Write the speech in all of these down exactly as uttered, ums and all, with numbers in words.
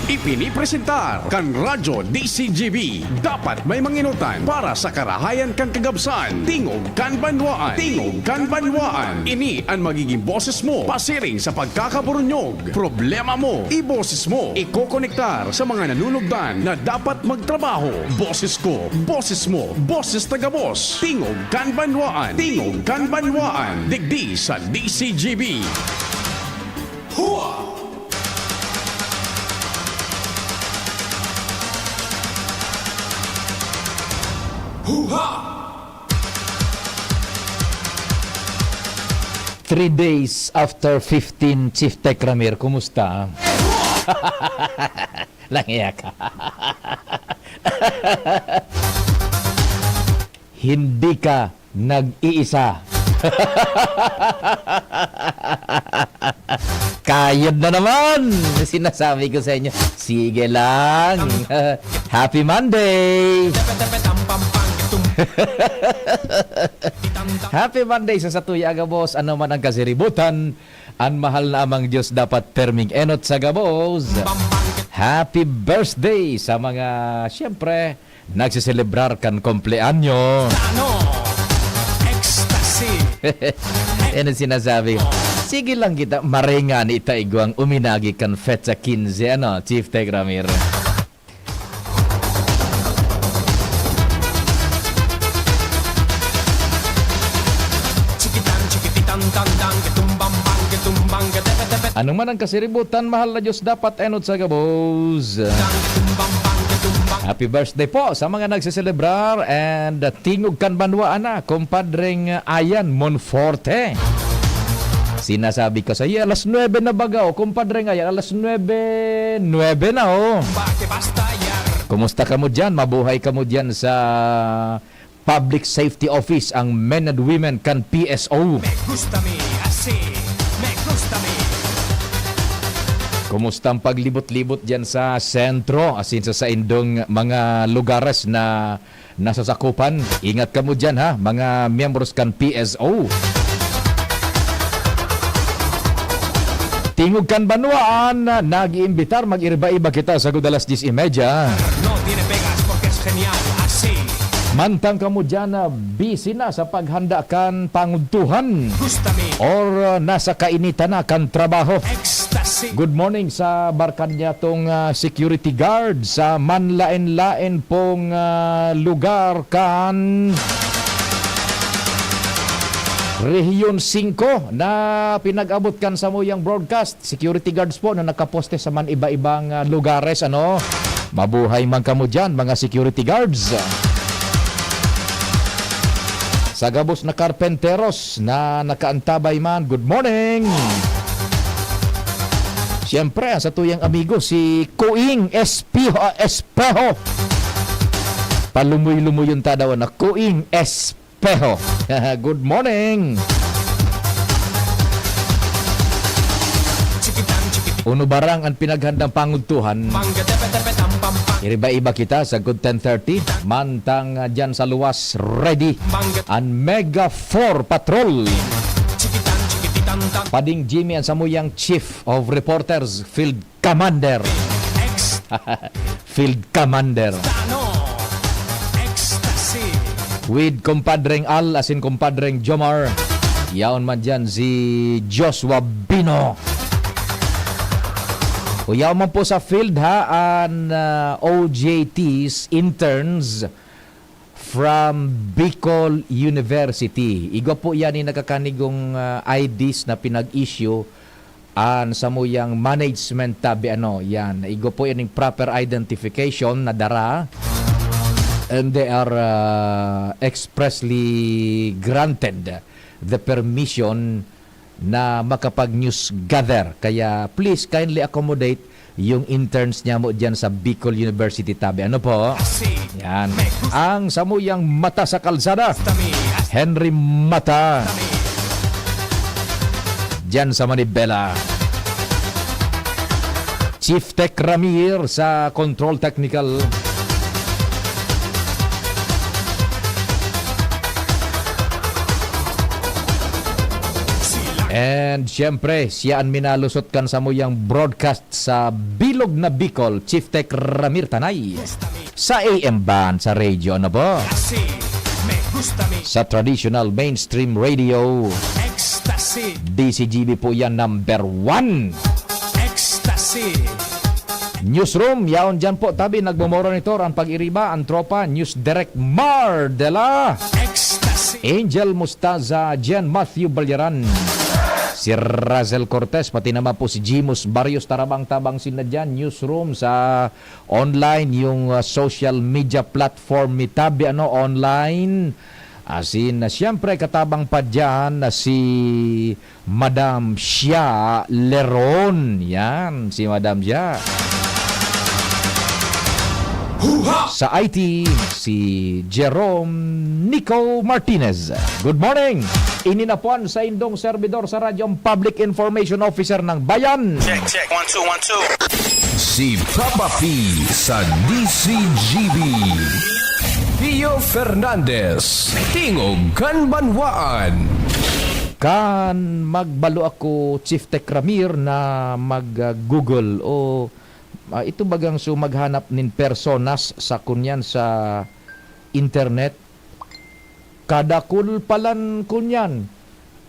Ipinipresentar kan Radyo D C G B. Dapat may manginutan para sa karahayan kan kagabsan. Tingog kan Banwaan. Tingog kan Banwaan. Ini an magiging boses mo pasiring sa pagkakaburunyog. Problema mo, iboses mo. Ikokonektar sa mga nanunugdan na dapat magtrabaho. Boses ko, boses mo, boses ta gabos. Tingog kan Banwaan. Tingog kan Banwaan. Digdi sa D C G B. Hua! Hua! Three days after fifteen, Chief Tech Ramir, kumusta? Nanghiya ka. Hindi ka nag-iisa. Kayod na naman! Sinasabi ko sa inyo, sige lang. Happy Monday! Happy Monday sa satuya, gabos. Ano man ang kasiributan, an mahal na Amang Diyos dapat perming enot sa gabos. Happy birthday sa mga, siyempre, nagseselebrar kan kompleanyo. Ano? Ecstasy. Yan ang sinasabi. Sige lang kita, marenga ni ita igwang uminagi kan fetsa quince, ano, Chief Tech Ramir? Chikitan, chikipitan, tandang, kitumbang, bang, kitumbang, katepe-tepe. Ano man ang kasiributan, mahal na Diyos, dapat enot sa gabos. Happy birthday po sa mga nagseselebrar and, uh, tingog kan banwaan na, kumpadreng, uh, Ayan Monforte. Sinasabi ko sa iyo, alas nuebe na baga, o, kumpadreng Ayan, alas nuebe, nuebe na, oh. Kumusta kamo diyan? Mabuhay kamo diyan sa Public Safety Office, ang men and women kan P S O. Me gusta mi, así, me gusta mi. Kumusta ang paglibot-libot diyan sa sentro, asin sa saindong mga lugares na nasasakupan? Ingat kamo diyan, ha, mga miyembros kan P S O. Tingog kan banwaan, nag-iimbitar, mag-iriba-iba kita sagkod alas dyes y media. No tiene pegas porque es genial, así. Mantang kamo diyan na busy na sa paghanda kan pangudtuhan. Gusta mi. Or, uh, nasa kainitan na kan trabaho. Ecstasy. Good morning sa barkad niyatong, uh, security guard sa manlaen-laen pong, uh, lugar kan Rehiyon singko na pinag-abot kan samuyang broadcast. Security guards po na nakaposte sa man iba-ibang, ah, lugares, ano. Mabuhay man kamo diyan, mga security guards. Sa gabos na karpenteros na nakaantabay man, good morning. Siyempre, ang satuyang amigo, si Kuing Espeho, Espeho. Palumoy-lumoyon ta daw na Kuing Espeho. Good morning! Uno barang ang pinaghandang pangudtuhan. Iriba-iba kita sa good ten thirty. Mantang, ah, dyan sa luwas, ready an Mega four Patrol. Pading Jimmy ang samuyang Chief of Reporters, Field Commander. Field Commander. With Compadreng Al, asin Compadreng Jomar. Yaon man dyan si Joshua Bino. Kuyaw man po sa field, ha, an, ah, O J Ts, interns from Bicol University. Igwa po yan yung nakakanigong, ah, I Ds na pinag-issue an samuyang management tabi, ano, yan. Igwa po yan yung proper identification na dara. And they are, ah, expressly granted the permission na makapag-news gather. Kaya please kindly accommodate yung interns niya mo dyan sa Bicol University tabi. Ano po? Yan. Ang samuyang mata sa kalsada, Henry Mata. Dyan sa Manibela. Chief Tech Ramir sa Control Technical. And siyempre, siya an minalusot kan samuyang broadcast sa Bilog na Bicol, Chief Tech Ramir Tanay. Sa A M band, sa radio, ano po? Kasi me gusta mi. Sa traditional mainstream radio. Ecstasy. D C G B po yan, number one. Ecstasy. Newsroom, yaon dyan po, tabi, nagmomonitor an pag-iriba, an tropa, News Direct Mar de la Ecstasy. Angel Mustaza, Jen Matthew Balyaran. Si Razel Cortez, pati naman po si Jimus Barrios, tarabang-tabang sila dyan. Newsroom sa online, yung, ah, social media platform ni Tabi, ano, online. As in, ah, siyempre, katabang pa dyan na si Madam Shia Leron. Yan, si Madam Shia. Sa I T, si Jerome Nico Martinez. Good morning! Ini na po an saindong servidor sa radyong Public Information Officer ng Bayan. Check, check. One, two, one, two. Si Papa P sa D C G B. Pio Fernandez, Tingog kan Banwaan. Kan magbalo ako, Chief Tech Ramir, na mag, ah, Google o, ah, ito bagang so maghanap nin personas sa kunyan sa internet. Kadakul palan kunyan.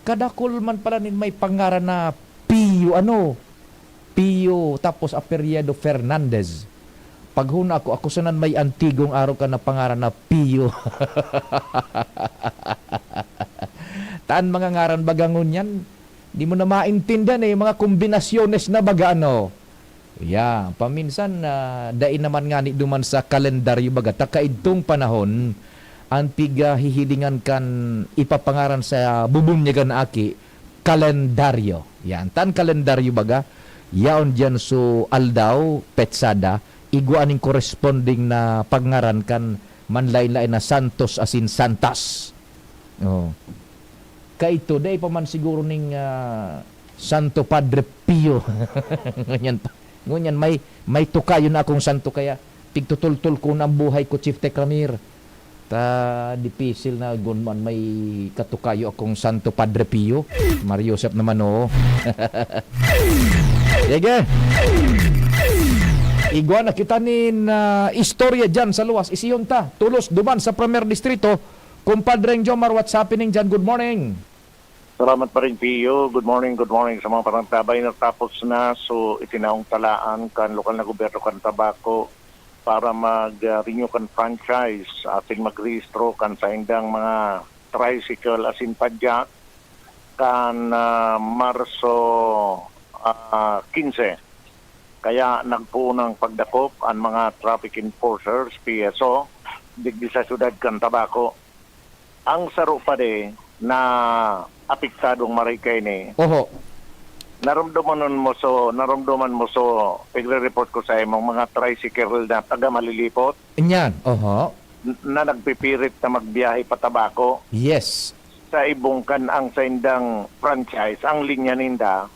Kadakul man pala nin may pangaran na Pio ano, Pio, tapos apelyido Fernandez. Paghuna ko, ako sanan may antigong arog kan na pangaran na Pio. Taan mga ngaran baga ngunyan, di mo na maintindihan eh, mga kombinasyones na baga ano. Yeah, paminsan, ah, dai naman ngani duman sa kalendaryo baga, ta kaidtong panahon, an pigahihilingan kan ipapangaran sa bubunyagan na aki, kalendaryo. Yan. Tan kalendaryo baga, yaon diyan so aldaw, petsada, igwa ning corresponding na pagngaran kan manlain-lain na santos asin santas. Oh. Kaito, dai pa man siguro ning, ah, Santo Padre Pio. Ngunyan, ngunyan may, may tukayon na akong santo kaya pigtutultol ko na ang buhay ko, Chief Tech Ramir. Ta, dipisil na gunman may katukayo akong Santo Padre Pio. Mario Joseph naman, oo. Sige. Igwa na kita nin, ah, istorya dyan sa luwas. Isihon ta, tulos duman sa Primer Distrito. Kumpadreng Jomar, what's happening dyan? Good morning. Salamat pa rin, Pio. Good morning, good morning sa mga parantabay. Natapos na, so itinaong talaan kan lokal na gobyerno kan Tabaco para mag-renew kan franchise asin magrehistro kan saindang mga tricycle asin padyak kan, ah, Marso, ah, quince. Kaya nagpoon ng pagdakop ang mga traffic enforcers, P S O, digdi sa siyudad kan Tabaco. Ang saro pa di na apektadong maray kaini, Oho. narumduman mo so, narumduman mo so, pigre-report ko sa imong mga tricycle na taga Malilipot Inyan, oho. n-, na nagpipirit na magbiyahe pa Tabaco Yes. sa ibong kan ang saindang franchise, ang linya ninda,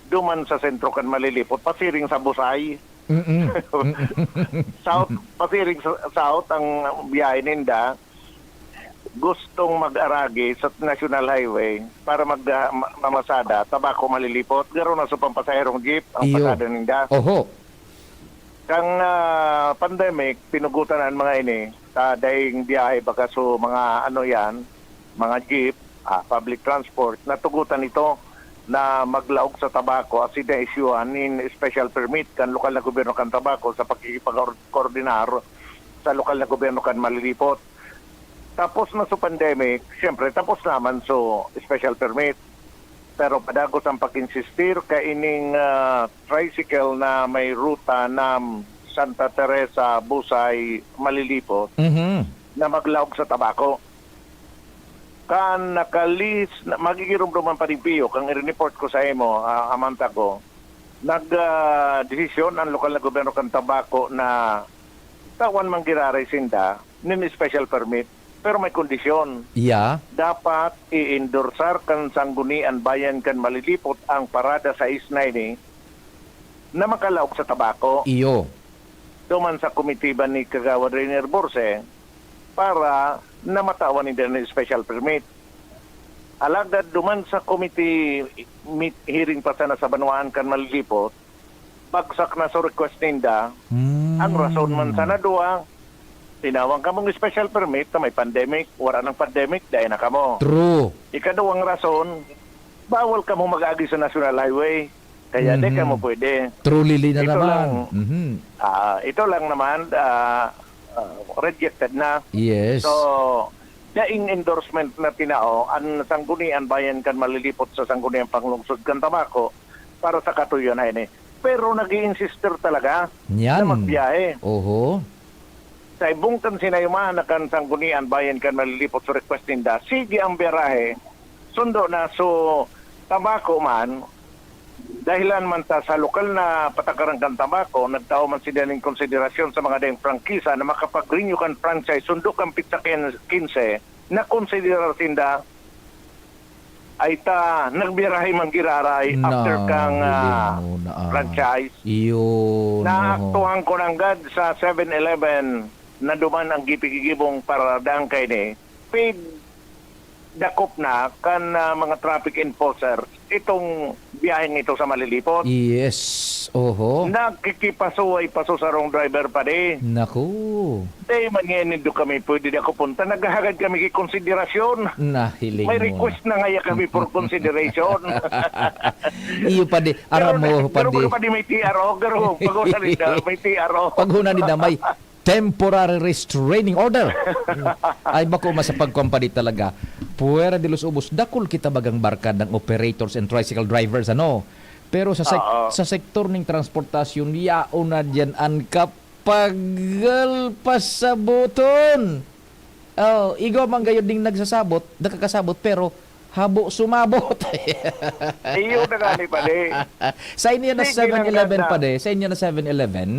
duman sa sentro kan Malilipot, pasiring sa Busay. Mm-mm. Mm-mm. South, pasiring sa South ang biyahe ninda. Gustong mag-aragi sa National Highway para mag, ah, ma-, mamasada, Tabaco Malilipot. Garo na sa pampasaherong jeep ang Iyo. pasada ninda. Oho. Kang, ah, pandemic, pinugutan ang mga ini. Sa daing biyahe, baka so mga ano yan, mga jeep, ah, public transport, natugutan ito na maglaog sa Tabaco asin na-isyuhan nin special permit kan lokal na gobyerno kan Tabaco sa pakikipag-koordinar sa lokal na gobyerno kan Malilipot. Tapos na so pandemic, siyempre, tapos naman so special permit. Pero padagos ang pag-insistir kaining, ah, tricycle na may ruta na Santa Teresa, Busay, Malilipot Mhm. na maglaog sa Tabaco. Kan nakalis-, na, magigiromdoman pa rin, Pio, kang i-report ko sa imo, ah, a month ago, nag, ah, desisyon ang lokal na gobyerno kan Tabaco na tawan man giraray sinda nin special permit, pero may kondisyon. Yeah. Dapat i-endorsar kan Sanggunian Bayan kan Malilipot ang parada sa isna ini na makalaog sa Tabaco. Iyo. Duman sa komitiba ni Kagawad Rainier Borse para na matawan ninda nin special permit. Alagad duman sa committee meet, hearing pa sana sa banwaan kan Malilipot, bagsak na sa request ninda. Hmm. Ang rason man sana duwa, tinawan kamong special permit na may pandemic, wala nang pandemic, dai na kamo. True. Ikaduwang rason, bawal kamo mag-agi sa National Highway, kaya di Mhm. kamo pwede. True lili na Ito naman. lang, Mhm. ah, ito lang naman, ah, ah, rejected na. Yes. So, daing endorsement na tinao, ang Sanggunian Bayan kan Malilipot sa Sangguniang Panglungsod kan Tabaco para sa katuyon na ini. Pero nag-i-insister talaga Yan. na magbiyahe. Oho. Sa ibong kan sinayumahan na kan Sanggunian Bayan kan Malilipot sa request ninda, sige ang biyarahe, sundo na. So, Tabaco man, dahilan man ta sa lokal na patakaran kan Tabaco, nagtao man sila nin konsiderasyon sa mga daing prangkisa na makapag-renew kan franchise sundo kan pitsa kin-, kinse, na konsiderar sinda ay ta nagbirahe man giraray after Na, kang, ah, huli mo na, ah. franchise. Iyon, oho. Naaktuhan ko nanggad sa seven eleven na duman ang gipigigibong paradahan kaini. Paid dakop na kan, ah, mga traffic enforcer itong biyaheng ito sa Malilipot. Yes, oho. Nagkikipasuway pa sa sarong driver pa di. Naku. Di man ngayon nindo kami pwede di ako punta. Naghahagad kami ki konsiderasyon. Nahiling May mo request na. na ngaya kami for consideration. Iyo pa di, Pero aram mo, na- pa pero di. Pero pa di may T R O, pero pag-usarin na, may T R O. Pag-una ni damay, temporary restraining order. Ay, bako, masapag kuwan pa di talaga. Puwera de los ubos, dakul kita bagang barkadang operators and tricycle drivers, ano? Pero sa sek-, Oo. sa sektor ning transportasyon, yaon na diyan an kapagal pasaboton. Oh, igwa man gayod ding nagsasabot, nakakasabot, pero habo sumabot. Iyo na nga ni padi. Sa inyo na Sige lang seven eleven, ganda. padi. Sa inyo na seven eleven.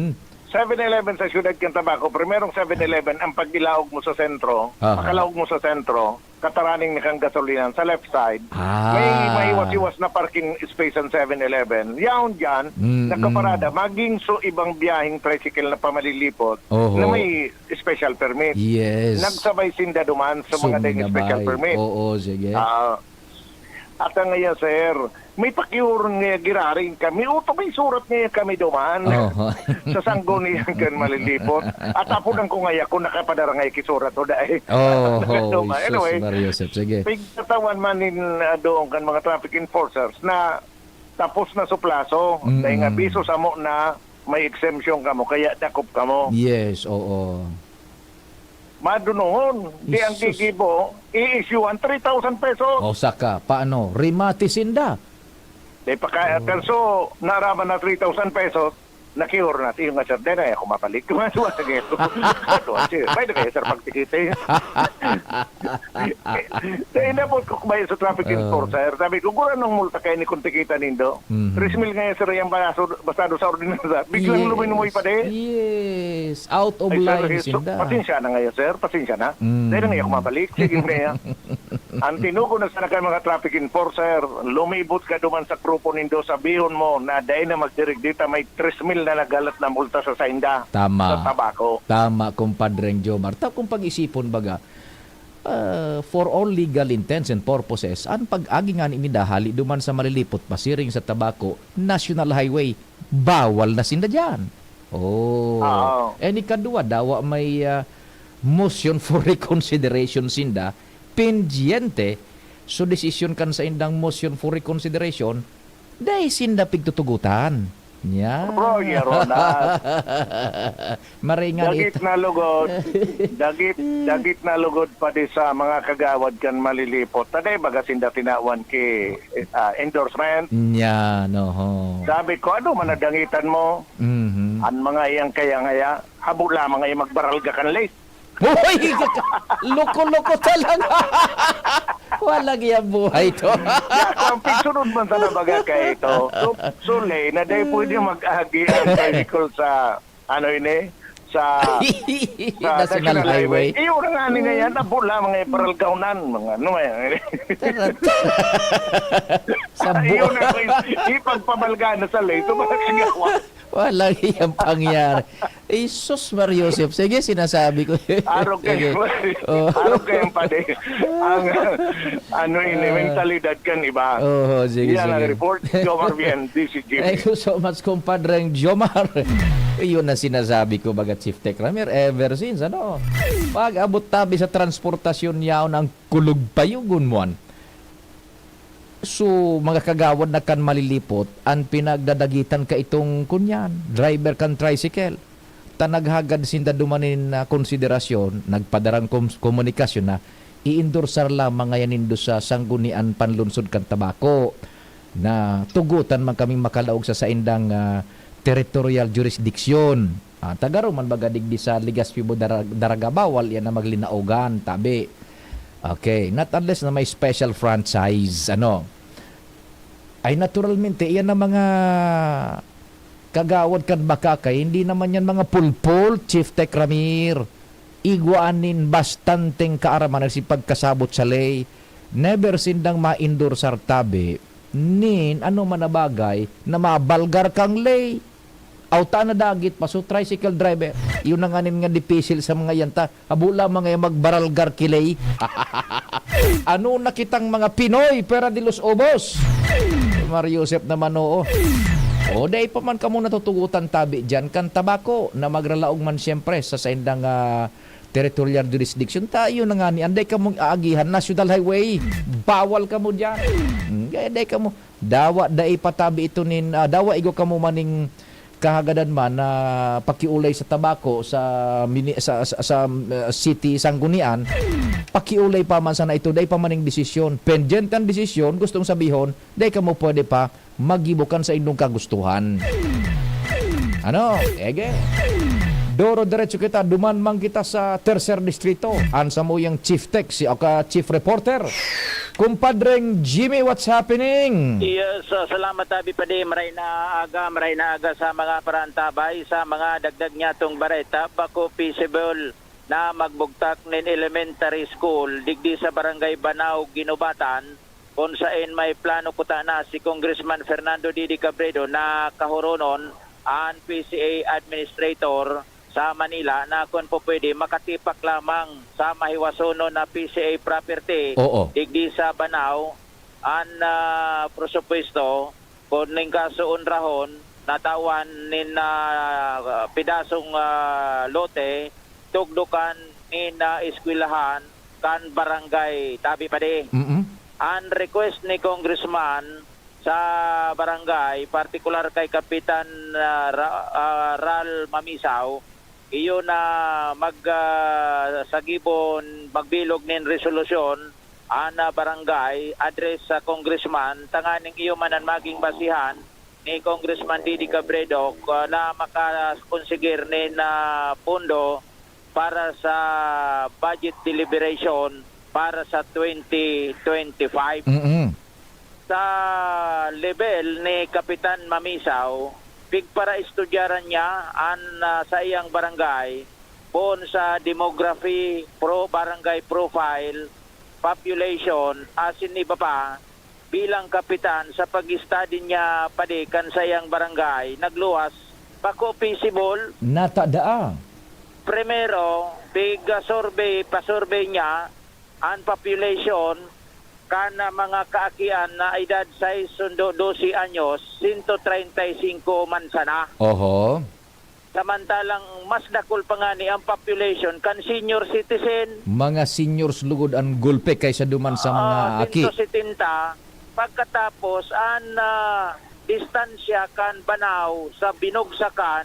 Seven eleven sa siyudad kan Tabaco. Primerong seven eleven ang pag-ilaog mo sa sentro. Aha. Pakalaog mo sa sentro, kataraning na kang gasolinan sa left side. Ah. May maiwas-iwas na parking space ang seven eleven. Yaon dyan, Mm-mm. nakaparada, maging so ibang biyaheng tricycle na pamalilipot Oho. na may special permit. Yes. Nagsabay sinda duman sa mga Sumi ding na special bay. permit. Oo, sige. Ah, at ang ngayon, sir, may pakiuron nga giraring kami. Uto may surat nga kami duman Oho. sa sanggunian kan Malilipot. At apunan ko ngaya kung nakapadara nga ikisurat o dai. Oho, Duman. Jesus Anyway, Maria Joseph. Sige. pigtatawan man nin, ah, doon kan mga traffic enforcers na tapos na su plaso. Mm-mm. Dahil nga biso samo na may exemption kamo, kaya dakop kamo. Yes, oo. Madunohon, di ang Isus. gigibo, i-issue ang three thousand pesos. O, saka, paano? Rimati sinda. Di pa kaya, Oh. kanso, naraman na three thousand pesos, nakihor na, siyo nga, sir, di na ako mabalik. Kumaduwa na ngayon. Kumaduwa, sir. Pwede kayo, sir, pagtikita, eh. Sa inapot ko kumayo sa traffic Ah. enforcer, sabi ko, "Gura nung multa kayo ni kung tikita nindo?" Mhm. Tres mil ngayon, sir, yung basta, basta doon sa ordinansa. Biglang Yes. luminoy pa din. Yes. Out of Ay, sir, line eh, so, sinda. pasensya na ngayon, sir. Pasensya na. Mm. Dahil na ngayon ako mabalik. Sige na yan. Ang tinugon na sana kay mga traffic enforcer, lumibot ka duman sa grupo nindo, sabihon mo na dahil na magdirig dita, may tres mil na nagalat na multa sa sainda Tama. sa tabako. Tama, kumpadreng Jomar. Ta kung pag-isipon baga, ah, for all legal intents and purposes, an pag-agi ngani ninda hali duman sa Malilipot pasiring sa Tabaco National Highway, bawal na sinda diyan. Oh. Oo. And ikaduwa, dawa may, ah, motion for reconsideration sinda, pendyente. So, desisyon kan saindang motion for reconsideration, dai sinda pigtutugotan. Yan. Bro, Yaronas. Maringan Dagit ito. na lugod. Dagit, dagit na lugod pa di sa mga kagawad kan Malilipot. Taday baga sinda tinawan ki, ah, endorsement. Yan, oho. Sabi ko, "Ano man nadangitan mo?" Mhm. An mga iyang kaya ngaya, habo lamang ay magbaralga kan late. Uy! Loko-loko talaga! Walang iyang buhay to. Kaya ang pigsunod man sana baga kay ito. So, Sule, na dahil pwede mag-agi ang tricycle sa, ano ini, sa, sa National National Highway. Highway. Iyo na nga ni ngayon, abo lamang ay paralgawnan, mga ano eh. Taranta. Sa Iyo buo. na ko, ipagpabalga na sa lay, ito mga kagawa. Walang iyang pangyari. Jesus Maria Joseph. Sige, sinasabi ko. Arog kayo. Sige. Oh. Arog kayong padi. Ang, ano ini, Ah. mentalidad kan iba. Oo, sige, Yan ang sige. report. Jomar Bien, D C G B. Thank you so much, kumpadreng Jomar. Iyon ang sinasabi ko, baga, Chief Tech Ramir, ever since, ano? Pag-abot tabi sa transportasyon yaon ang kulog payugon mo, an. So, mga kagawad na kan malilipot, an pinagdadagitan ka itong kunyan, driver kan tricycle. Ta naghagad sinda duman nin, ah, konsiderasyon, nagpadarang kom-, komunikasyon na iindorsar lamang ngayan nindo sa Sanggunian Panlunsod kan Tabako na tugotan man kaming makalaog sa saindang, ah, territorial jurisdiction. Ah, taga Roma, baga digdi sa Legazpi, Bo, Dara-, Daraga, bawal yan na maglinaogan, tabi. Okay, not unless na may special franchise, ano. Ay, naturalmente, iyan ang mga kagawad kan bakakay, hindi naman yan mga pulpul, Chief Tech Ramir. Igwa nin bastanteng kaaraman na si pagkasabot sa ley. Never sindang ma-endorse sa tabi nin ano man na bagay na mabalgar kang ley. Aw, ta na dagit pa, so tricycle driver. Yun na nganin nga dipisil sa mga yan ta. Habo lamang ngayon magbaralgar kilay. Ano na kitang mga Pinoy, pera de los ubos? Mario Joseph naman, oo. O, dai pa man kamo natutugutan tabi dyan kan tabako na magralaog man siyempre sa saindang, ah, territorial jurisdiction. Tayo na nga ni, anday kamong aagihan, National Highway. Bawal kamo dyan. Hmm, kaya dai kamo. Dawa, dai pa tabi ito nin, ah, dawa, igo kamo maning kahagadan man na pakiolay sa tabako sa mini-, sa, sa, sa, uh, city sanggunian, pakiolay pa man sana ito, dai pa maning desisyon. Pendyente ang desisyon, gustong sabihon, dai kamo pwede pa magibo kan saindong kagustuhan. Ano? Ege. Doro diretso kita, duman man kita sa Tercer Distrito. An samuyang Chief Tech, si, o ka, Chief Reporter. Kumpadreng Jimmy, what's happening? Yes, ah, salamat, Abi Padi. Maray na aga, maray na aga sa mga parantabay, sa mga dagdag niyatong bareta. Bako feasible na magbugtak nin elementary school digdi sa Barangay Banao, Guinobatan, kun saen may plano kutana si Congressman Fernando Didi Cabredo na kahuronon an P C A administrator sa Manila na kun po pwede makatipak lamang sa mahiwasonon na P C A property Oo. digdi sa Banao an, ah, presupuesto kun ning kaso onrahon natawan nin, ah, pedasong, ah, lote tugdokan nin, ah, eskwelahan kan barangay tabi pa di. Mm-mm. An request ni Congressman sa barangay, partikular kay Kapitan, ah, Ra-, ah, Ral Mamisaw, iyo na mag, ah, sagibon, magbilog nin resolusyon an, ah, barangay, address sa congressman, tanganing iyo man an maging basihan ni Congressman Didi Cabredo, ah, na makakonsigir nin, ah, pondo para sa budget deliberation para sa twenty twenty-five. Mm-mm. Sa level ni Kapitan Mamisaw, pigparaestudyaran niya an, ah, saiyang barangay poon sa demography, pro-, barangay profile, population, asin iba pa, bilang kapitan sa pag-study niya padi kan saiyang barangay, nagluwas, bako feasible. Natadaa. Primero, pig-survey, pa-survey niya an population kan mga kaakian na edad sais sundo dose anyos, sento treinta y singko man sana. Oho. Samantalang mas dakul pa ngani ang population kan senior citizen. Mga seniors lugod an gulpe kaysa duman sa mga Ah, aki. Sento setenta, pagkatapos an, ah, distansya kan Banao sa Binugsakan,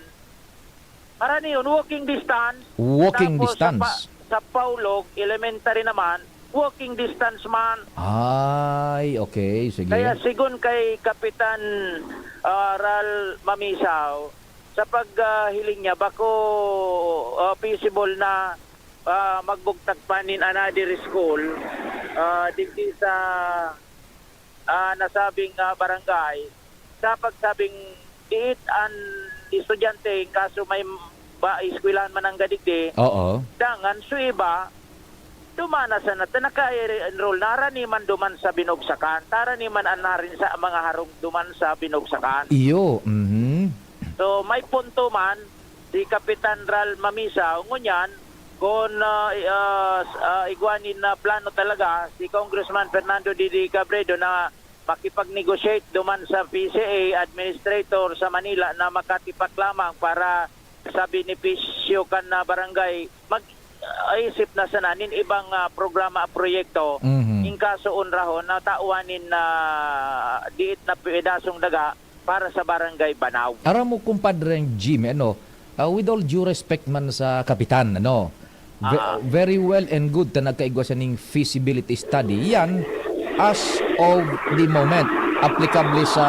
harani yun, walking distance. Walking Tapos sa distance. Pa-, sa Paulog Elementary naman, walking distance man. Ay, okay, sige. Kaya sigon kay Kapitan, ah, Ral Mamisaw, sa pag, ah, hiling niya, bako, ah, feasible na, ah, magbugtak pa nin another school, ah, digdi sa, ah, nasabing, ah, barangay. Sa pagsabing diit an estudyante, kaso may ba, eskwelahan man ang gadigdi, Oo. dangan su iba, dumana sana, ta naka-enroll, narani man duman sa Binugsakan, tarani man an narin sa mga harong duman sa Binugsakan. Iyo, mhm. So, may punto man si Kapitan Ral Mamisaw. Ngunyan, kung, ah, i-, ah, s-, ah, igwa nin, ah, plano talaga si Congressman Fernando Didi Cabredo na makipag-negotiate duman sa P C A administrator sa Manila na makatipak lamang para sa benepisyo kan, ah, barangay, mag-, ah, isip na sana nin ibang, ah, programa at proyekto, Mhm. in kaso onrahon na tawan nin, ah, diit na pedasong daga para sa Barangay Banaw. Aram mo, Compadre Jimmy, ano, ah, with all due respect man sa kapitan, ano, ve-, Ah. very well and good ta nagkaigwa siya ning feasibility study. Yan, as of the moment, applicable sa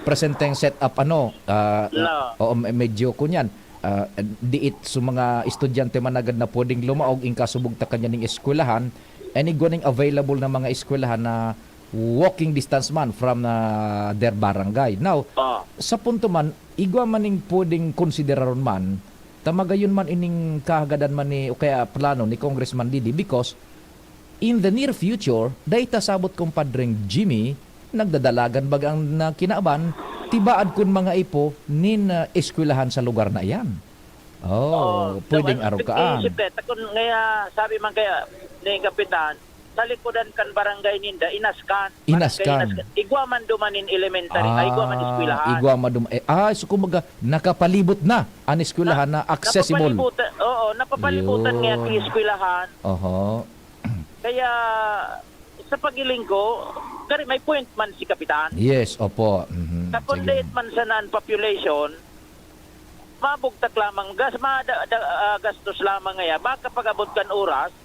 presenteng setup, ano, ah, No. oo, me-, medyo kunyan, ah, diit sa mga estudyante man agad na pwedeng lumaog in kaso bugtakan niya ning eskwelahan, and igwa ning available na mga eskwelahan na walking distance man from, ah, their barangay. Now, Ah. sa punto man, igwa man ning pwedeng konsideraron man, ta magayon man ining kahagadan man ni, o kaya plano ni Congressman Didi, because in the near future, dai ta sabot, Compadreng Jimmy, nagdadalagan baga ang, na kinaban, tibaad kun mga ipo nin, ah, eskwelahan sa lugar na iyan. Oh, Oo, pwedeng dapat arog kaan. Isip eh. Takon ngaya, sabi man kaya ni Kapitan, sa likodan kan barangay ninda, Inaskan. Barangay Inaskan. Inaskan. Igwa man duman nin elementary, ay, igwa man Ah, eskwelahan. Igwa man dum-, eh, ah, so kumbaga, nakapalibot na ang eskwelahan na Na-, accessible. napapalibutan, oo, napapalibutan Yun. nga ang eskwelahan. Oho. Kaya, sa pagiling ko, gari may point man si Kapitan. Yes, opo. Mhm. Sige. Kapundayat man sana ang population, mabugtak lamang, gas-, ma-, da-, da-, ah, gastos lamang ngaya, makapag-abot kan oras,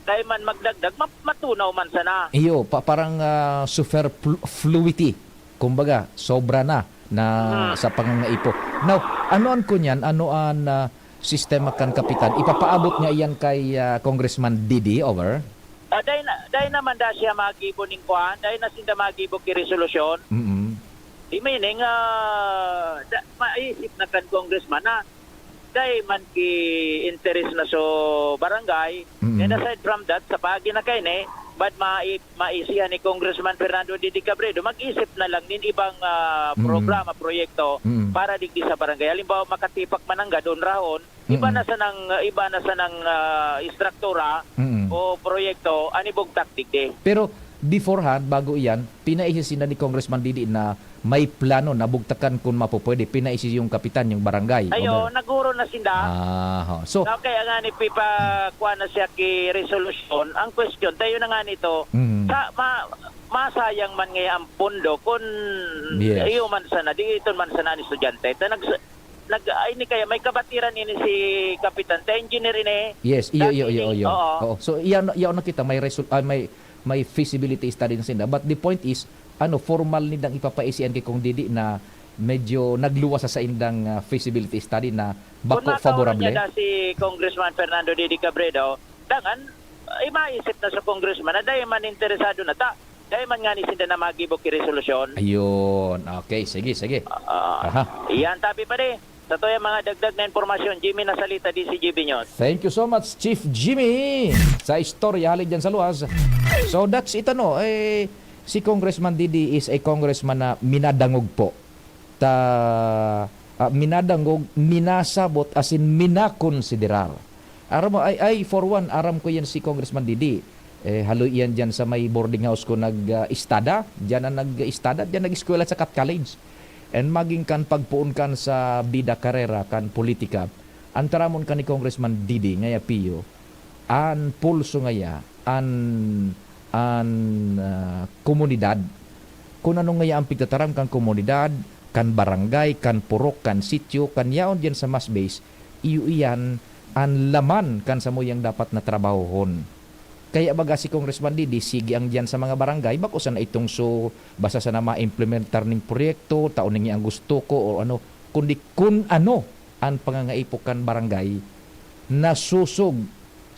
dai man magdagdag, ma-, matunaw man sana. Iyo, pa-, parang, ah, superfluity. Kumbaga, sobra na, na Hmm. sa pangangaipo. Now, ano an kunyan? Ano an, ah, sistema kan Kapitan? Ipapaabot niya iyan kay, ah, Congressman Didi, over? Ah, dai na, dai naman da siya magibo ning kuan, dai na sinda magibo ki resolusyon. Mm. Di meaning, ah, da-, maisip na kan congressman na dai man ki interes na so barangay. Mm. And aside from that, sa paagi na kaini, bad mai-, maisihan ni Congressman Fernando Didi Cabredo, mag-isip na lang nin ibang, ah, Mm. programa, proyekto Mm. para digdi sa barangay. Halimbawa, makatipak man ang gadon rahon, iba Mm. na sanang, iba na sanang, ah, istruktura Mm. o proyekto an ibugtak digdi. Pero beforehand, bago iyan, pinaisi sinda ni Congressman Didi na may plano na bugtakan kun mapupwede. Pinaisi yung kapitan, yung barangay. Ay, Over. Oo, naguro na sinda. Ah, ho. So, Okay, ang ani, pipa-, kuha na siya ki resolusyon. Ang question, tayo na nga nito, Mm. sa, ma-, masayang man nga ang pondo kun Yes. iyo man sana, di iton man sana ang estudyante. Ta nag-, nag-, ay, ni kaya may kabatiran ini si Kapitan. Ta engineer ini. Yes, iyo, iyo, Dati iyo, ini, iyo. oo. Oo. So, iyan, iyan na kita, may resul-, ah, may, may feasibility study na sinda. But the point is, ano, formal nindang ipapaisian kay Cong Didi na medyo nagluwas sa saindang, ah, feasibility study na Kung bako makaon favorable? Niya da si Congressman Fernando Didi Cabredo, dangan, ay, maisip na sa congressman na dai man interesado na ta. Dai man nga ni sinda na magibo ki resolusyon. Ayun. Okay, sige, sige. Ah, Aha. Iyan, tapi pa di. Sa tuya mga dagdag na impormasyon, Jimmy Nasalita, D C G B News. Thank you so much, Chief Jimmy, sa istorya hali dyan sa luwas. So, that's it, ano. Eh, si Congressman Didi is a congressman na minadangog po. Ta, ah, minadangog, minasabot, asin minakonsiderar. Aram mo, I, I, for one, aram ko yan si Congressman Didi. Eh, haloy iyan dyan sa may boarding house ko nag, ah, istada. Diyan ang nag-istada, diyan nag-eskwela sa Cat College. And maging kan pagpoon kan sa bida karera kan politika, an taramon kan ni Congressman Didi ngaya piyo, an pulso ngaya, an, an, ah, komunidad. Kun ano ngaya ang pigtataram kan komunidad, kan barangay, kan purok, kan sitio, kan yaon diyan sa mass base, iyo iyan an laman kan samuyang dapat na trabahohon. Kaya baga si Congressman Didi, sige ang diyan sa mga barangay, bako sana itong so, basta sana ma-implementar ning proyekto, tao ningi ang gusto ko, o ano, kundi kun ano an pangangaipo kan barangay, nasusog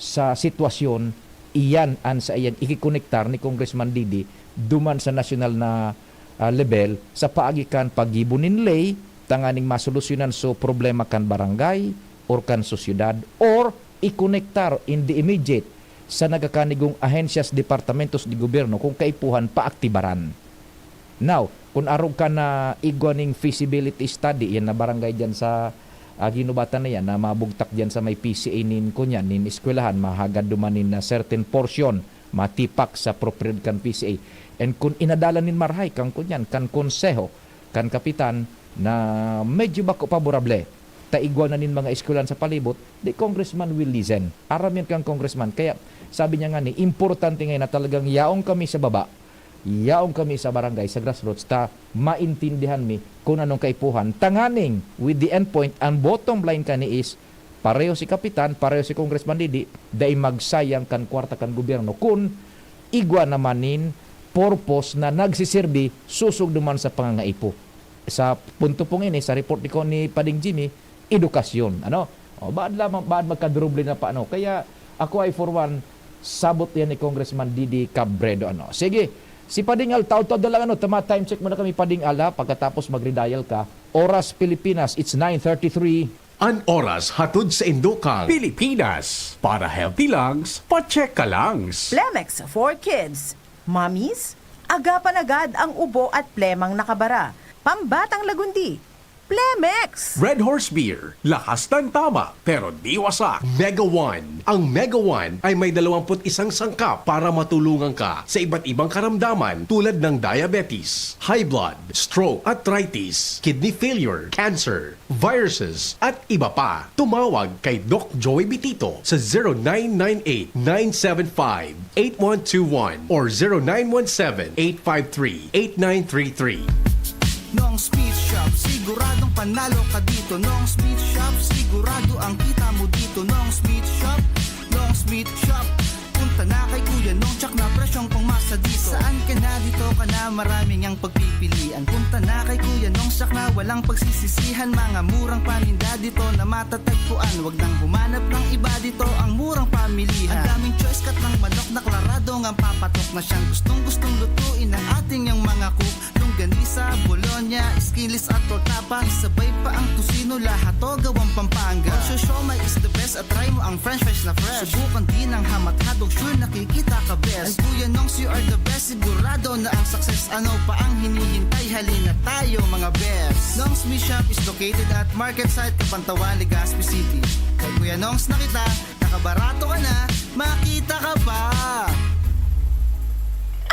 sa sitwasyon, iyan an saiyang ikikonektar ni Congressman Didi duman sa nasyonal na, ah, lebel sa paagi kan paggibo nin ley tanganing masolusyonan so problema kan barangay or kan sosyedad, or ikonektar in the immediate sa nagakanigong ahensyas, departamentos de gobyerno kung kaipuhan paaktibaran. Now, Kun arog ka na igwa ning feasibility study, yan na barangay diyan sa, ah, ginubatan na yan, na mabugtak diyan sa may P C A nin, kunyan, nin eskwelahan, mahagad duman nin, ah, certain portion, matipak sa propiedad kan P C A. And kun inadalan nin marahay, kan kunyan, kan konseho, kan kapitan, na medyo bako paborable, ta igwa na nin mga eskwelahan sa palibot, the congressman will listen. Aram yan kan congressman. Kaya, sabi niya nga ni, importante ngayon na talagang yaon kami sa baba, yaon kami sa barangay, sa grassroots, ta maintindihan mi kun anong kaipuhan. Tanganing, with the end point, ang bottom line kani is, pareho si Kapitan, pareho si Congressman Didi, dai magsayang kan kwarta kan gobyerno kun igwa naman nin purpose na nagsisirbi susog duman sa pangangaipo. Sa punto pong ini, sa report ni, ni Pading Jimmy, edukasyon. Ano? O, baad lamang, baad magkadoble na pa, ano? Kaya ako ay for one, sabot yan ni Congressman Didi Cabredo, ano? Sige, si Pading Al, taod-taod na lang, ano? Tama, time check muna kami, Pading Al, ha? Pagkatapos magre-dial ka. Oras Pilipinas, it's nine thirty-three. An oras hatod sa Indokang Pilipinas. Para healthy lungs, pa-check ka lungs. Plemex for Kids. Mommies, agapan agad ang ubo at plemang nakabara. Pambatang lagundi, Plemex! Red Horse Beer, lakas ng tama, pero di wasak. Mega One. Ang Mega One ay may dalawampu't isang sangkap para matulungan ka sa iba't ibang karamdaman tulad ng diabetes, high blood, stroke, arthritis, kidney failure, cancer, viruses, at iba pa. Tumawag kay Doc Joey Bitito sa zero nine nine eight, nine seven five, eight one two one or zero nine one seven, eight five three, eight nine three three. Nong's Meat Shop, siguradong panalo ka dito. Nong's Meat Shop, sigurado ang kita mo dito. Nong's Meat Shop, Nong's Meat Shop. Punta na kay Kuya Nong, tsak na presyong pangmasa dito. Saan ka na, dito ka na, maraming ang pagpipilian. Punta na kay Kuya Nong, tsak na walang pagsisisihan. Mga murang paninda dito na matatagpuan. Wag nang humanap ng iba, dito ang murang pamilihan. Ang daming choice, cut ng manok na klarado ngang papatok na siyang gustong-gustong lutuin ng ating yang mga cook. Longganisa, bologna, skinless at torta pa. Isabay pa ang tocino, lahat to gawang Pampanga. Ang siomai is the best at try mo ang french fries na fresh. Subukan din ang ham at hotdog, sure nakikita ka best. Ang Kuya Nongs, you are the best, sigurado na ang success. Ano pa ang hinihintay? Halina tayo, mga best. Nongs Meat Shop is located at Market Site, Cabanatuan, Legazpi City. Kay Kuya Nongs na kita, nakabarato ka na, makita ka pa!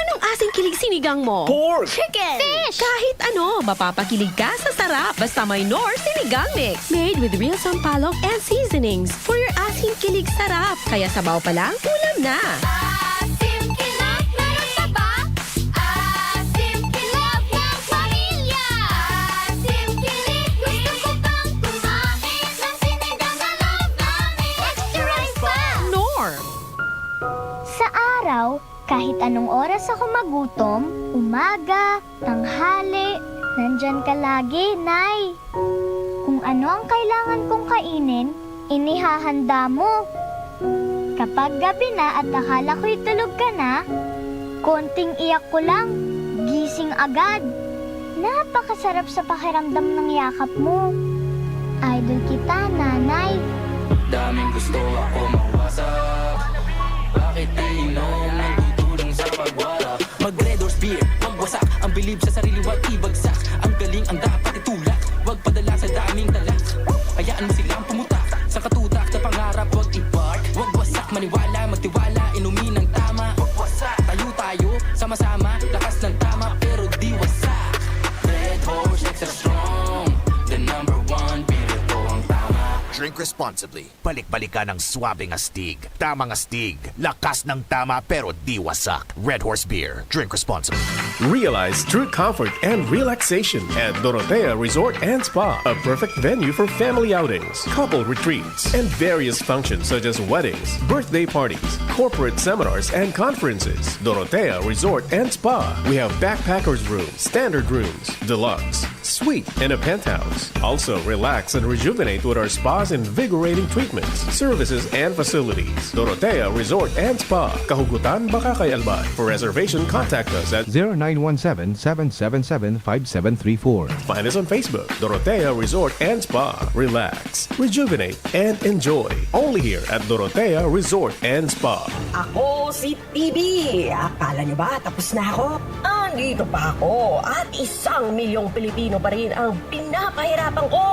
Anong asing kilig sinigang mo? Pork! Chicken! Fish! Kahit ano, mapapakilig ka sa sarap. Basta may Knorr Sinigang Mix. Made with real sampalok and seasonings for your asing kilig sarap. Kaya sabaw pa lang, ulam na! Asim kilig, meron ka ba? Asim kilig ng pamilya! Asim kilig, gusto ko pang kumain ng sinigang na loob namin. Extra rice pa! Knorr! Sa araw, kahit anong oras ako magutom, umaga, tanghali, nandyan ka lagi, Nay. Kung ano ang kailangan kong kainin, inihahanda mo. Kapag gabi na at akala ko'y tulog ka na, konting iyak ko lang, gising agad. Napakasarap sa pakiramdam ng yakap mo. Idol kita, Nanay. Daming gusto ako mawasak. Bakit di inom nagtutulong sa pagwala? Mag Red Horse Beer, magwasak. Ang bilib sa sarili, wag ibagsak. Ang galing ang dapat itulak. Wag padala sa daming talak. Hayaan mo silang pumutak sa katutak, sa pangarap, wag i-park. Wag wasak, maniwala, magtiwala, inumin ang tama. Wag wasak, tayo tayo, sama-sama, lakas ng tama, pero di wasak. Red Horse, extra strong. The number one, beer, ito ang tama. Drink responsibly. Balik-balikan ang swabing astig. Tamang astig. Lakas ng tama pero di wasak. Red Horse Beer. Drink responsibly. Realize true comfort and relaxation at Dorotea Resort and Spa, a perfect venue for family outings, couple retreats, and various functions such as weddings, birthday parties, corporate seminars, and conferences. Dorotea Resort and Spa. We have backpackers room, standard rooms, deluxe, suite, and a penthouse. Also, relax and rejuvenate with our spa's invigorating treatments, services, and facilities. Dorotea Resort and Spa, Kahugutan, Bacacay, Albay. For reservation, contact us at zero nine one seven, seven seven seven, five seven three four. Find us on Facebook, Dorotea Resort and Spa. Relax, rejuvenate, and enjoy. Only here at Dorotea Resort and Spa. Ako si T V. Akala nyo ba tapos na ako? Ah, Dito pa ako at isang milyong Pilipino pa rin ang pinapahirapan ko.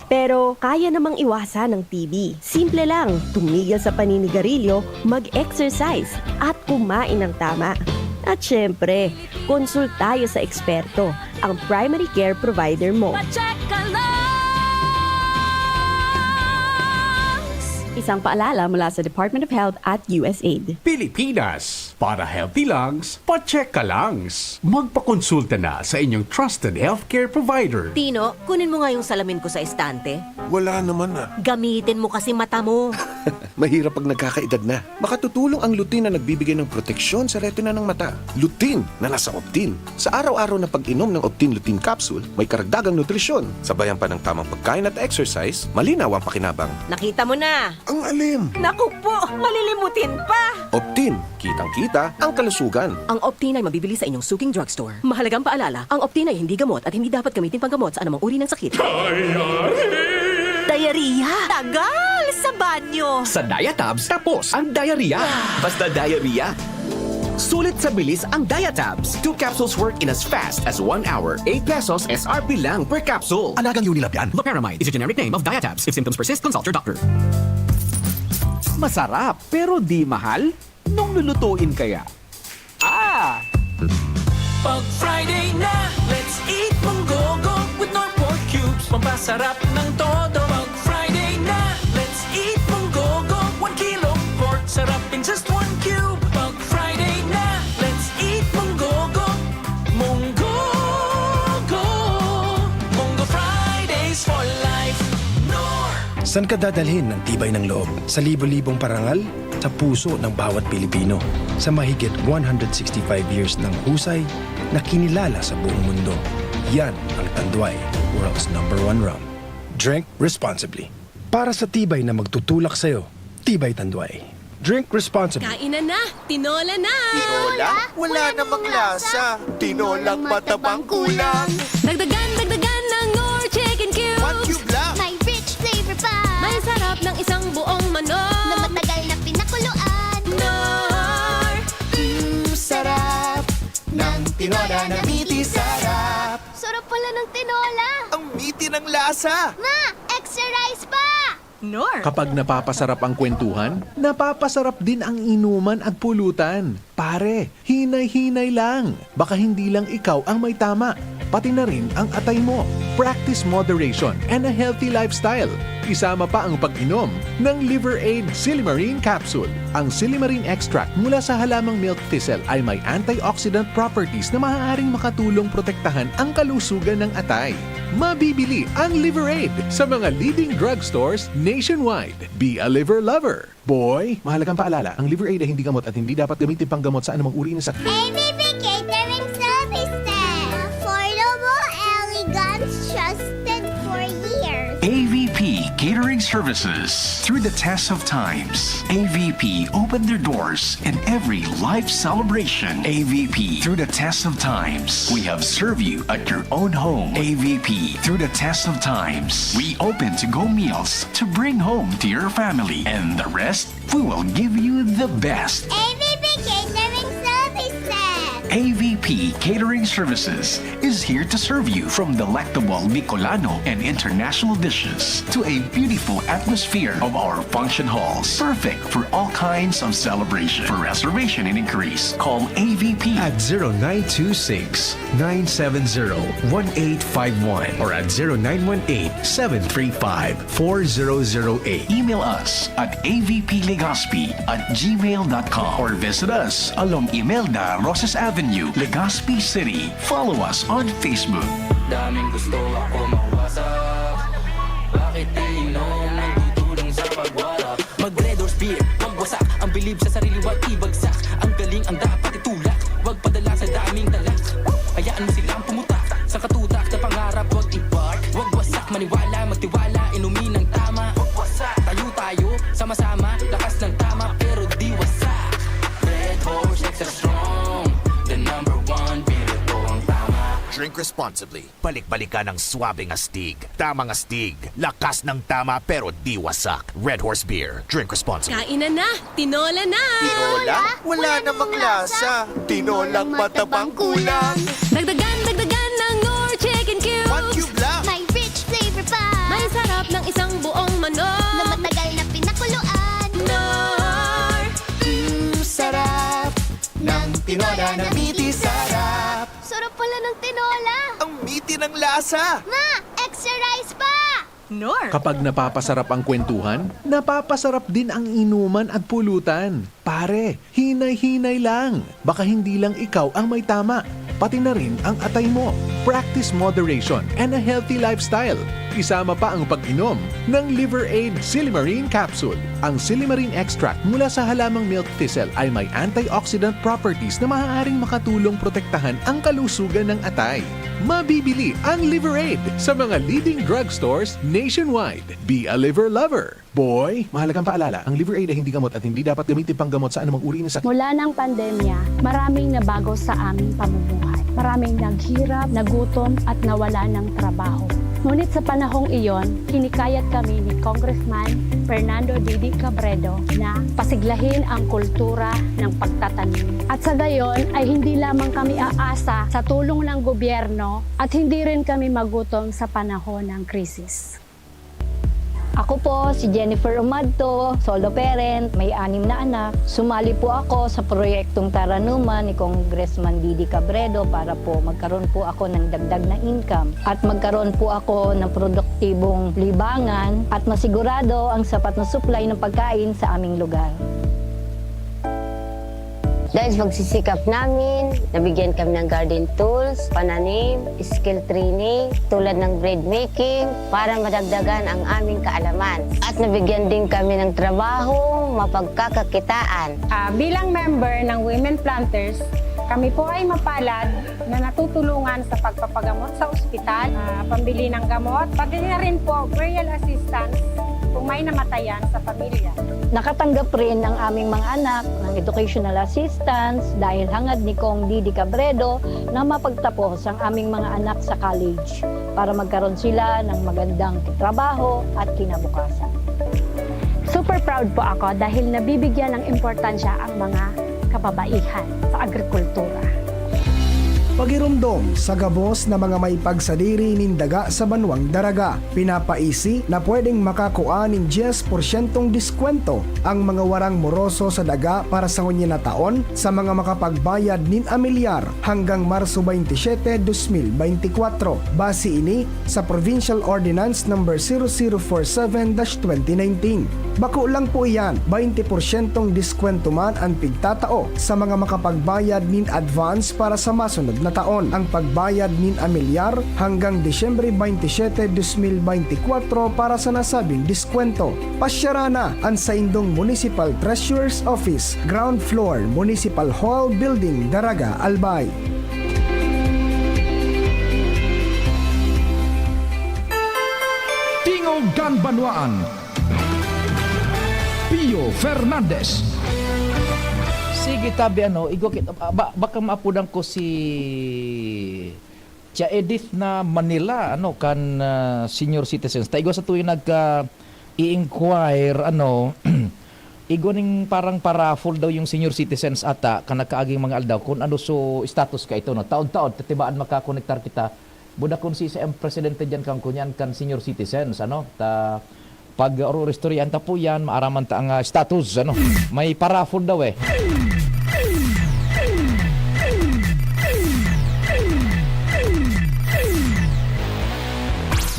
Pero kaya namang iwasan ng T B. Simple lang, tumigil sa paninigarilyo, mag-exercise, at kumain ng tama. At syempre, konsultayo sa eksperto, ang primary care provider mo. Pacheck ka lang! Isang paalala mula sa Department of Health at U S A I D. Pilipinas, para healthy lungs, pacheck ka lungs. Magpakonsulta na sa inyong trusted healthcare provider. Tino, kunin mo nga yung salamin ko sa estante. Wala naman ah. Gamitin mo kasi mata mo. Mahirap pag nagkakaedad na. Makatutulong ang lutein na nagbibigay ng proteksyon sa retina ng mata. Lutein na nasa Optin. Sa araw-araw na pag-inom ng Optin Lutein Capsule, may karagdagang nutrisyon. Sabayan pa ng tamang pagkain at exercise, malinaw ang pakinabang. Nakita mo na! Ang alim! Naku po! Malilimutin pa! Optin, kitang-kita ang kalusugan. Ang Optin ay mabibili sa inyong suking drugstore. Mahalagang paalala, ang Optin ay hindi gamot at hindi dapat gamitin panggamot sa anumang uri ng sakit. Diarrhea! Tagal sa banyo! Sa Diatabs, tapos ang diarrhea. Basta diarrhea. Sulit sa bilis ang Diatabs. Two capsules work in as fast as one hour. Eight pesos S R P lang per capsule. Alagang Unilab yan. Loperamide is a generic name of Diatabs. If symptoms persist, consult your doctor. Masarap, pero di mahal? Nung lulutuin kaya? Ah! Pag Friday na, let's eat munggogo with Knorr pork cubes. Pampasarap ng todo. Pag Friday na, let's eat munggogo. One kilo pork, sarap in just one cube. Pag Friday na, let's eat munggogo. Munggogo. Munggo Fridays for life. Knorr. Saan ka dadalhin ng tibay ng loob? Sa libo-libong parangal? Sa puso ng bawat Pilipino. Sa mahigit one hundred sixty-five years ng husay na kinilala sa buong mundo. Yan ang Tanduay, world's number one rum. Drink responsibly. Para sa tibay na magtutulak sa'yo, Tibay Tanduay. Drink responsibly. Kainan na! Tinola na! Tinola? Wala namang lasa. Tinolang matabang kulang. Dagdagan, dagdagan ng Knorr Chicken Cubes! One cube lang. May rich flavor pa. May sarap ng isang buong manok! Na matagal na pinakuluan. Knorr! Mmm, sarap ng tinola na miti sarap. Sarap pala ng tinola. Ang miti ng lasa. Ma, extra rice pa! Knorr! Kapag napapasarap ang kwentuhan, napapasarap din ang inuman at pulutan. Pare, hinay-hinay lang. Baka hindi lang ikaw ang may tama. Pati na rin ang atay mo. Practice moderation and a healthy lifestyle. Isama pa ang pag-inom ng Liver Aid Silimarin Capsule. Ang silimarin extract mula sa halamang milk thistle ay may antioxidant properties na maaaring makatulong protektahan ang kalusugan ng atay. Mabibili ang Liver Aid sa mga leading drugstores nationwide. Be a liver lover. Boy, mahalagang paalala, ang Liver Aid ay hindi gamot at hindi dapat gamitin panggamot sa anumang uri ng sakit. A V P Catering Services. Affordable, elegant, trusted for years. A V P Catering Services. Through the test of times, A V P opened their doors in every life celebration. A V P, through the test of times, we have served you at your own home. A V P, through the test of times, we open to-go meals to bring home to your family. And the rest, we will give you the best. A V P Catering Services. A V P Catering Services is here to serve you, from delectable Bicolano and international dishes to a beautiful atmosphere of our function halls, perfect for all kinds of celebration. For reservation and inquiries, call A V P at zero nine two six, nine seven zero, one eight five one or at zero nine one eight, seven three five, four zero zero eight. Email us at A V P Legazpi at gmail dot com or visit us along Imelda Roses Avenue, Legazpi City. Follow us on Facebook. Daming gusto ako mawasak. Bakit iinom ang tutulong sa pagwarap? Mag Red Horse Beer, magwasak. Ang bilib sa sarili, wag ibagsak. Ang galing ang dapat itulak. Wag padala sa daming talak. Hayaan mo silang pumutak sa katutak na pangarap. Wag i-park, wag wasak. Maniwala, magtiwala, inumin ang tama. Wag wasak. Tayo tayo, sama-sama, lakas ng tama, pero di wasak. Red Horse, extra strong. The number one, beer, ito ang tama. Drink responsibly. Balik-balikan ang swabeng astig. Tamang astig. Lakas ng tama pero di wasak. Red Horse Beer. Drink responsibly. Kainan na! Tinola na! Tinola? Wala namang lasa. Tinolang matabang kulang. Dagdagan, dagdagan ng Knorr Chicken Cubes! One cube lang. May rich flavor pa. May sarap ng isang buong manok! Na matagal na pinakuluan. Knorr! Mm, sarap ng tinola na miti sarap. Sarap pala ng tinola. Ang miti ng lasa. Ma, extra rice pa! Knorr! Kapag napapasarap ang kwentuhan, napapasarap din ang inuman at pulutan. Pare, hinay-hinay lang. Baka hindi lang ikaw ang may tama, pati na rin ang atay mo. Practice moderation and a healthy lifestyle. Isama pa ang pag-inom ng Liver Aid Silimarin Capsule. Ang silimarin extract mula sa halamang milk thistle ay may antioxidant properties na maaaring makatulong protektahan ang kalusugan ng atay. Mabibili ang Liver Aid sa mga leading drugstores nationwide. Be a liver lover. Boy, mahalagang paalala, ang Liver Aid ay hindi gamot at hindi dapat gamitin panggamot sa anumang uri ng sakit. Mula ng pandemya, maraming nabago sa aming pamumuhay. Maraming naghirap, nagutom at nawala ng trabaho. Ngunit sa panahong iyon, hinikayat kami ni Congressman Fernando Didi Cabredo na pasiglahin ang kultura ng pagtatanim. At sa gayon ay hindi lamang kami aasa sa tulong ng gobyerno at hindi rin kami magutom sa panahon ng krisis. Ako po si Jennifer Umadto, solo parent, may anim na anak. Sumali po ako sa proyektong Taranuman ni Congressman Didi Cabredo para po magkaroon po ako ng dagdag na income at magkaroon po ako ng produktibong libangan at masigurado ang sapat na supply ng pagkain sa aming lugar. Dahil sa pagsisikap namin, nabigyan kami ng garden tools, pananim, skill training, tulad ng bread making, para madagdagan ang aming kaalaman. At nabigyan din kami ng trabaho, mapagkakakitaan. Ah, bilang member ng Women Planters, kami po ay mapalad na natutulungan sa pagpapagamot sa ospital, ah, pambili ng gamot, pati na rin po burial assistance kung may namatayan sa pamilya. Nakatanggap rin ang aming mga anak ng educational assistance dahil hangad ni Cong Didi Cabredo na mapagtapos ang aming mga anak sa college para magkaroon sila ng magandang trabaho at kinabukasan. Super proud po ako dahil nabibigyan ng importansya ang mga kababaihan sa agrikultura. Pagiromdom sa gabos na mga may pagsadiri nin daga sa banwang Daraga. Pinapaisi na pwedeng makakua nin dyes porsyentong diskwento ang mga warang moroso sa daga para sa ngunyan na taon sa mga makapagbayad nin amilyar hanggang Marso baynte siyete, dos mil baynte kwatro. Base ini sa Provincial Ordinance Number zero zero four seven dash twenty nineteen. Bako lang po iyan, baynte porsyentong diskwento man an pigtatao sa mga makapagbayad nin advance para sa masunod na taon. Ang pagbayad nin amilyar hanggang Disyembre baynte siyete, dos mil baynte kwatro para sa nasabing diskwento. Pasyara na an saindong Municipal Treasurer's Office, Ground Floor, Municipal Hall Building, Daraga, Albay. Tingog kan Banwaan, Pio Fernandez. Sige, tabi, ano, igwa kita, ba, baka maapudan ko si Tia Edith na Manila, ano, kan, ah, senior citizens. Ta igwa sa tuwing nagka-i-inquire, ano, igwa ning parang pa-raffle daw yung senior citizens ata, kan nagkaaging mga aldaw, kung ano so status ka ito, no? Taod-taod, tatibaan makakonektar kita. Buda kun si ang presidente diyan kan kunyan kan senior citizens, ano? Ta, pag oro-, istoryahan ta po yan, maaraman ta ang, ah, status, ano? May pa-raffle daw eh.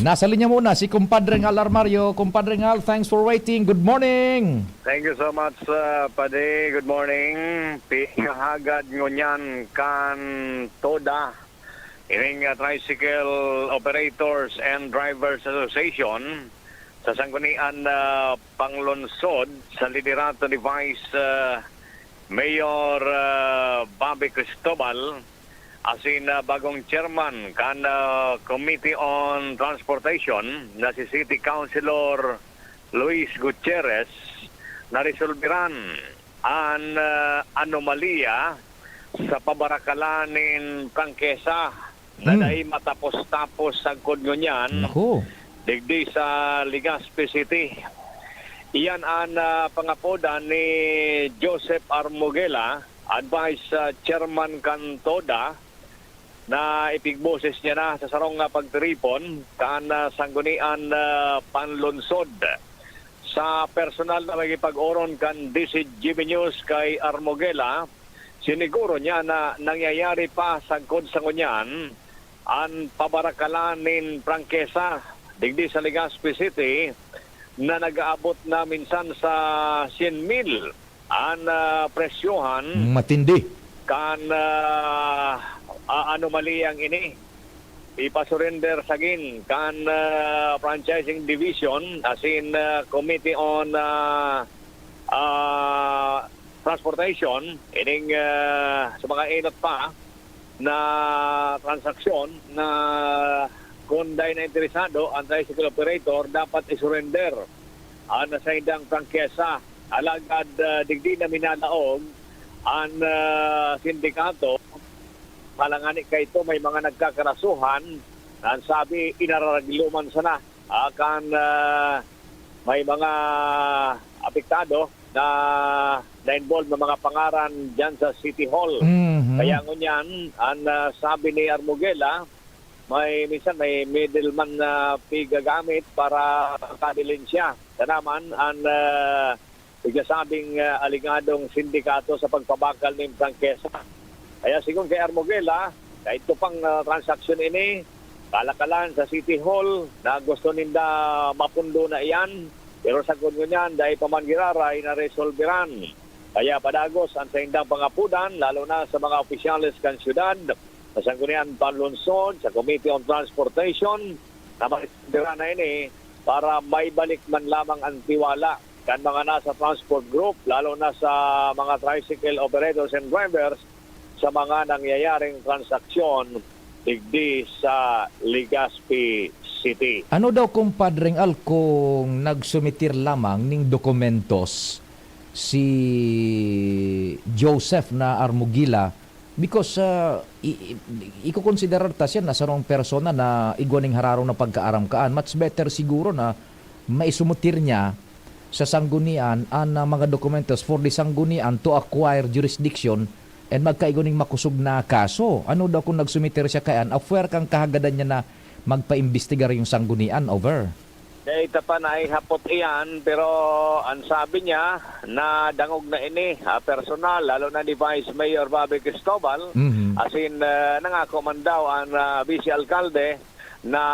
Nasa linya muna si Kumpadre Ngal Armario. Kumpadre Ngal, thanks for waiting. Good morning! Thank you so much, uh, Padi. Good morning. Pihagad ngunyan kan TODA, ining, uh, Tricycle Operators and Drivers Association, sa Sangguniang, uh, Panglungsod sa liderato ni Vice, uh, Mayor, uh, Bobby Cristobal, asin, uh, bagong chairman kan, uh, Committee on Transportation na si City Councilor Luis Gutierrez, naresolberan an, ah, anomalya sa pabarakalan nin prangkesa na Hmm. dai matapos-tapos sagkod ngunyan Naku. digdi sa Legazpi City. Iyan an, ah, pangapodan ni Joseph Armugela, an Vice, ah, Chairman kan TODA, na ipigboses niya na sa sarong, ah, pagtiripon kan, ah, Sanggunian, ah, Panlungsod. Sa personal na makikipag-oron kan D Z G B News kay Armugela, siniguro niya na nangyayari pa sagkod sa ngunyan an pabarakalan nin prangkesa digdi sa Legazpi City na nag-aabot na minsan sa syen mil an, ah, presyohan Matindi. kan, ah, ah, anomaliyang ini. Ipasurrender sagin kan, ah, Franchising Division, asin, ah, Committee on, ah, ah, Transportation, ining, ah, sa mga enot pa na transaksyon na kun dai na interesado ang tricycle operator, dapat isurrender an saindang prangkesa. Alagad, ah, digdi na minalaog an, ah, sindikato, alangani kaito may mga nagkakarasuhan, an sabi, inararagloman sana, ah, kan, ah, may mga apektado na na-involve na mga pangaran diyan sa City Hall. Mhm. Kaya ngunyan, an, ah, sabi ni Armugela, may, minsan may middleman na pigagamit para makadilensya. Tanaman, an, ah, pigsasabing, ah, aligadong sindikato sa pagpabakal nin prangkesa. Kaya sigon kay Armugela, kaidto pang, ah, transaksyon ini, kalakalan sa City Hall na gusto ninda mapundo na iyan, pero sagkod ngunyan, dai pa man giraray na resolberan. Kaya padagos an saindang pangapodan, lalo na sa mga opisyales kan syudad, sa Sanggunian Panlungsod, sa Committee on Transportation, na maresolbera na ini para maibalik man lamang ang tiwala kan mga nasa transport group, lalo na sa mga tricycle operators and drivers, sa mga nangyayaring transaksyon digdi sa Legazpi City. Ano daw, Kumpadreng Al, kung nagsumitir lamang ning dokumentos si Joseph na Armugila? Because, ah, i-, i-, ikokonsiderar ta siya na sarong persona na igwa ning hararong na pagkaaram kaan. Much better siguro na maisumutir niya sa sanggunian an, ah, mga dokumentos for the sanggunian to acquire jurisdiction and magkaigwa ning makosog na kaso. Ano daw kung nagsumiter siya kaiyan, apwera kan kahagadan niya na magpaimbestigar yung sanggunian, over? Dai ta pa naihapot iyan, pero an sabi niya, nadangog na ini, ah, personal, lalo na ni Vice Mayor Bobby Cristobal. Mhm. Asin, ah, nangako man daw an, ah, Vice Alkalde na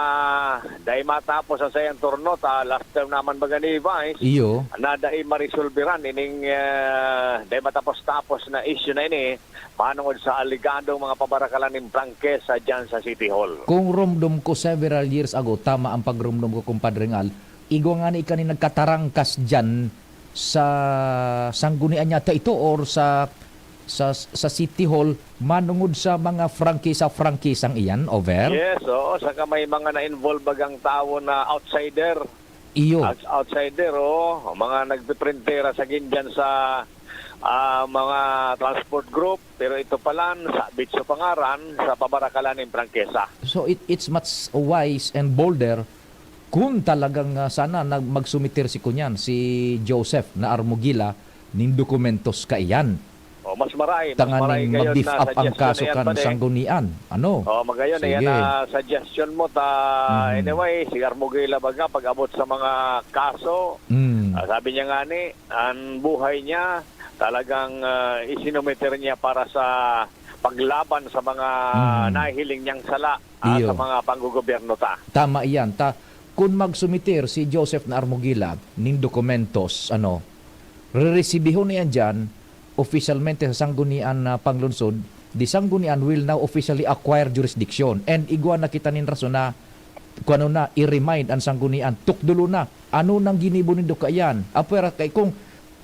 dai matapos an saiyang turno, ta last term naman baga ni Vice, Iyo. na dai maresolberan ining, ah, dai matapos-tapos na issue na ini, manongod sa alegadong mga pabarakalan nin prangkesa diyan sa City Hall. Kung rumdom ko several years ago, tama ang pagrumdom ko, Kumpadre Ngal, igwa ngani ika nin nagkatarangkas diyan sa sanggunian yata ito or sa, sa, sa City Hall, manongod sa mga prangkisa-prangkisang iyan, over? Yes, oo. Saka may mga na-involve bagang tawo na outsider. Iyo. Outs-, outsider, oo. Mga nagpiprintera sa ginjan sa, ah, mga transport group, pero ito palan, sabit sa pangaran, sa pabarakalan nin prangkesa. So, it, it's much wise and bolder kung talagang, ah, sana nag-, magsumiter si kunyan, si Joseph na Armugila, nin dokumentos kaiyan. Oh, mas maray, mas maray Tanganing gayon ma-beef na up ang suggestion kaso na yan, kan pare. Sanggunian. Ano? Oh, magayon, ayan Sige. na suggestion mo. Ta, Mhm. anyway, si Armugila baga, pag-abot sa mga kaso, Mm. ah, sabi niya nga ni, ang buhay niya, talagang, ah, isinumiter niya para sa paglaban sa mga Mhm. nahihiling niyang sala, ah, Iyo. sa mga panggogobyerno ta. Tama iyan. Ta, kun magsumiter si Joseph na Armugila nin dokumentos, ano, reresibihon niya diyan, opisyalmente sa Sanggunian na Panglungsod, the Sanggunian will now officially acquire jurisdiction. And igwa na kita nin rason na, kung ano na, i-remind ang Sanggunian, tukdolo na. Ano nang ginibo nindo kaiyan? Apwera kay kung,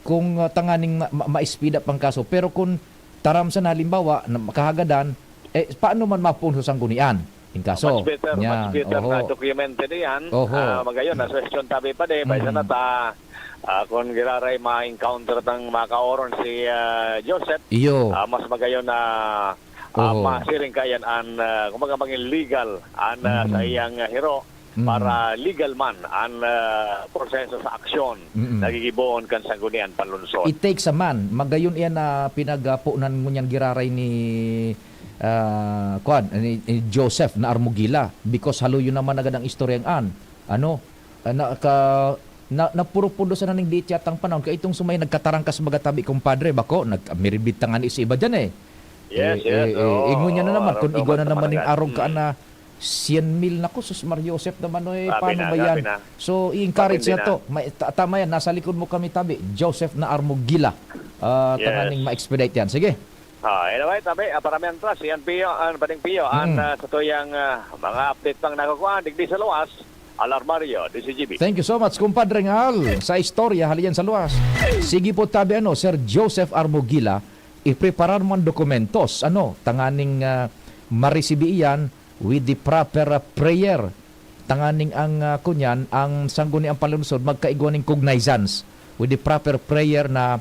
kung, ah, tanganing ma-, ma-, ma-speed up ang kaso. Pero kung taram sa halimbawa, na makahagadan, eh, paano man mapoon sa Sanggunian? In kaso, Much better, yan, much better oho. na documented yan. Oho. Ah, magayon, na question tabi pa di, paisa Mhm. na ta, ah, kung giraray ma-encounter tang makaoron si, ah, Joseph, Iyo. ah, mas magayon na, ah, Oho. masiring kayan an, ah, kumbaga, magin legal an, ah, Mm. sa iyang, ah, hiro Mm. para legal man an, ah, proseso sa aksyon Mm. na gigibohon kan Sangguniang Panlungsod. It takes a man. Magayon iyan na pinagponan ngunyan giraray ni, ah, kuwan, ni, ni Joseph na Armugila, because haloyon naman agad ang istoryang an. Ano, ah, na, ka, na, napurupundo sana ning diit yatang panahon, kaya itong sumay nagkatarangkas baga tabi, kumpadre, bako, nag-, miribit ta ngani sa iba dyan, eh. Yes, Eh, yes, eh, oo, ingon niya na oo, naman, araw kung daw igwa na man naman talaga. Ning arog ka Mm. na cien mil, naku, sus, Mar Joseph naman, eh, Grabe paano na, ba grabe yan? Na. So, i-encourage Matindi siya na. To. May, ta-, tama yan, nasa likod mo kami tabi, Joseph na Armugila. Ah, Yes. Tanganing ma-expedite yan. Sige. Ah, anyway, tabi, ah, para may antras, yan, Pio, ah, Bading Pio, an, Mm. ah, sa tuyang, ah, mga update pang nakukuha, digdi sa luwas, Alarmario, D C G B. Thank you so much, kumpadre Ngal, sa istorya, hali yan sa luwas. Sige po, tabi, ano, Sir Joseph Armugila, ipreparar mo ang dokumentos, ano, tanganing, ah, maresibi iyan with the proper, ah, prayer. Tanganing ang, ah, kunyan, ang Sangguniang Panlungsod magkaigwa ning cognizance with the proper prayer na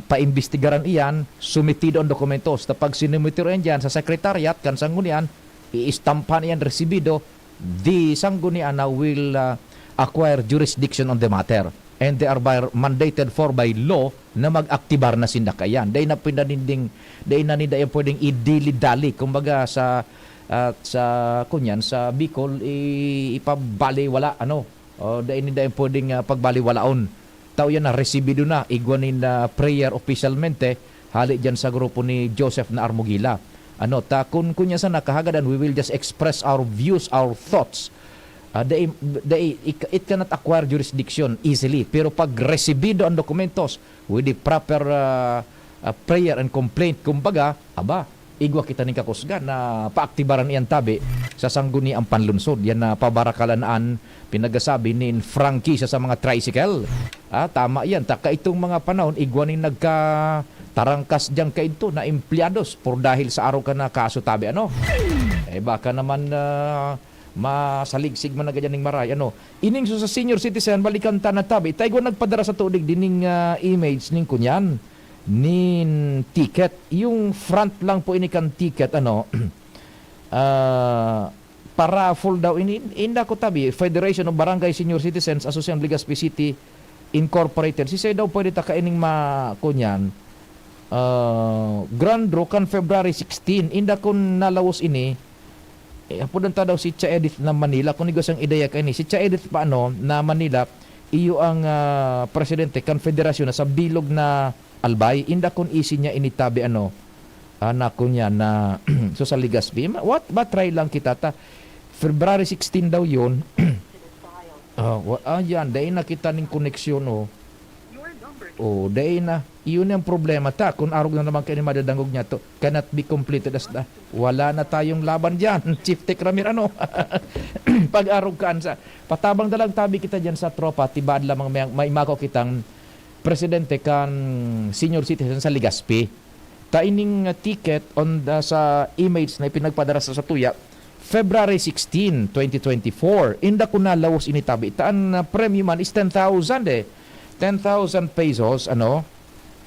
paimbestigaran iyan, sumitido ang dokumentos. Ta pag sinumitido iyan diyan sa secretariat kan Sanggunian, iistampahan iyan resibido, the Sanggunian na will, ah, acquire jurisdiction on the matter. And they are by, mandated for by law na mag-aktibar na sinda kaiyan. Dai na pinaninding, dai na ninda yan pwedeng idili-dali. Kumbaga sa, ah, sa, kunyan, sa Bicol, i-, ipabaliwala, ano? O, dai ninda yan pwedeng, ah, pagbaliwalaon. Tao yan na resibido na, igwa nin, ah, prayer opisyalmente, hali dyan sa grupo ni Joseph na Armugila. Ano, ta kun, kun yan sana kahagadan, we will just express our views, our thoughts. Ah, dai, dai, it, it cannot acquire jurisdiction easily. Pero pag resibido ang dokumentos with the proper, ah, ah, prayer and complaint, kumbaga, aba, igwa kita nin kakusgan na paaktibaran iyan tabi sa Sangguniang Panlungsod. Yan na pabarakalan an pinagasabi ni Frankie sa, sa mga tricycle. Ah, tama yan. Ta kaitong mga panahon, igwa nin nagkatarangkas diyan kaidto na empleados por dahil sa arog ka na kaso tabi, ano? Eh, baka naman, ah, masaligsig man na ganyan ning maray, ano? Ining so sa senior citizen, balikan ta na tabi. Ta igwa nagpadara sa tudig dining, ah, image ning kunyan, nin ticket. Yung front lang po ini kan ticket, ano, ah, pa-raffle daw ini. Inda ko tabi, Federation of Barangay Senior Citizens Association of Legazpi City Incorporated. Sisay daw pwede ta kaining ma-, kunyan, ah, grand draw kan February sixteen. Inda kun nalawos ini, eh, hapodan ta daw si Cha Edith na Manila, kun igwa siyang ideya kaini. Si Cha Edith pa, ano, na Manila, iyo ang, ah, presidente kan federasyon na sa bilog na Albay. Inda kun isi niya ini tabi, ano, ah, na kunya na so sa Legazpi. Ma-, what, ma-try lang kita ta. February sixteen daw yun. Ah, wa-, ah, yan, dai na kita ning koneksyon, oh. Oh, dai na. Iyon ang problema ta. Kung arog na naman kayo ni madadangog niya to, cannot be completed as the, wala na tayong laban diyan. Chief Tech Ramir, ano? Pag-arog kaan sa, patabang na lang tabi kita diyan sa tropa, tibaad lamang may, may mako kitang presidente kan senior citizen sa Legazpi. Ta ining, uh, ticket on the, sa image na ipinagpadara sa satuya, February sixteen, twenty twenty-four. Inda ko na lawos ini tabi. Ta an, uh, premyo man is ten thousand eh. Ten thousand pesos, ano?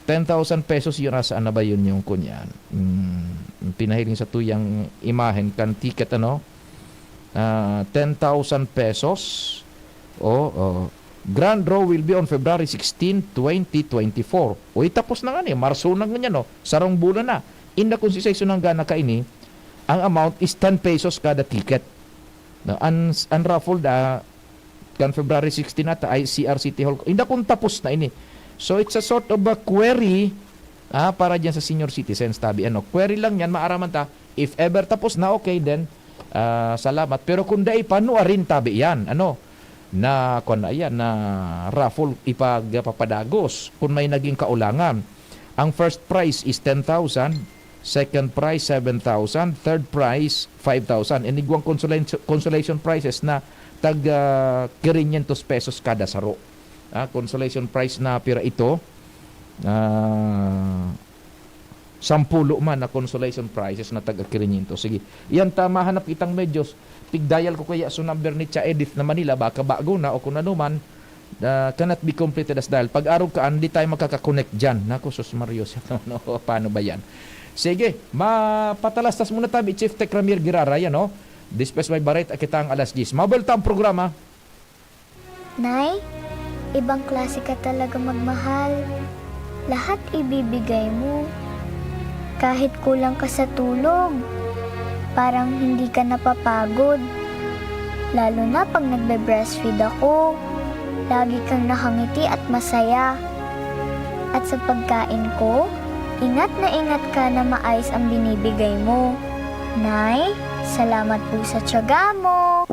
Ten thousand pesos yun, asaan na ba yun yung kunyan? Hmm, pinahiling sa tuyang imahen kan ticket, ano? Ah, ten thousand pesos. Oh, oh. Grand draw will be on February sixteen, twenty twenty-four. Uy, tapos na nga ni, Marso na ngunyan, no? Sarong bulan na. Inda kung si Saiso nang gana kaini, ang amount is ten pesos kada ticket. No, ang, ang raffle da, kan February sixteen ata ay C R City Hall. Inda kung tapos na ini. So, it's a sort of a query, ah, para dyan sa senior citizens, tabi, ano. Query lang yan, maaraman ta. If ever tapos na, okay, then, ah, salamat. Pero kung dai pa, nuarin tabi yan, ano, na, kwan na yan, na raffle ipagpapadagos kung may naging kaulangan. Ang first prize is ten thousand, second prize, seven thousand, third prize, five thousand. Inigwang consolation, consolation prizes na tag, ah, quinientos pesos kada saro. Ah, consolation prize na pira ito? Ah, sampulo man na consolation prizes na tag-, quinientos. Sige. Yan, ta, mahanap kitang medios. Tig-dial ko kaya so number ni Cha Edith na Manila, baka bago na o kung ano man, ah, cannot be completed as dial. Pag arog ka, hindi tayo makaka-connect dyan. Naku, sus, Mario, siya naman, oh, paano ba yan? Sige, mapatalastas muna tabi, Chief Tech Ramir Girara, yan, oh. Despues may bareta kita ang alas diyes. Mabuelta ang programa. Nay, ibang klase ka talaga magmahal. Lahat ibibigay mo. Kahit kulang ka sa tulog, parang hindi ka napapagod. Lalo na pag nagbe-breastfeed ako, lagi kang nakangiti at masaya. At sa pagkain ko, ingat na ingat ka na maayos ang binibigay mo. Nay, salamat po sa tiyaga mo.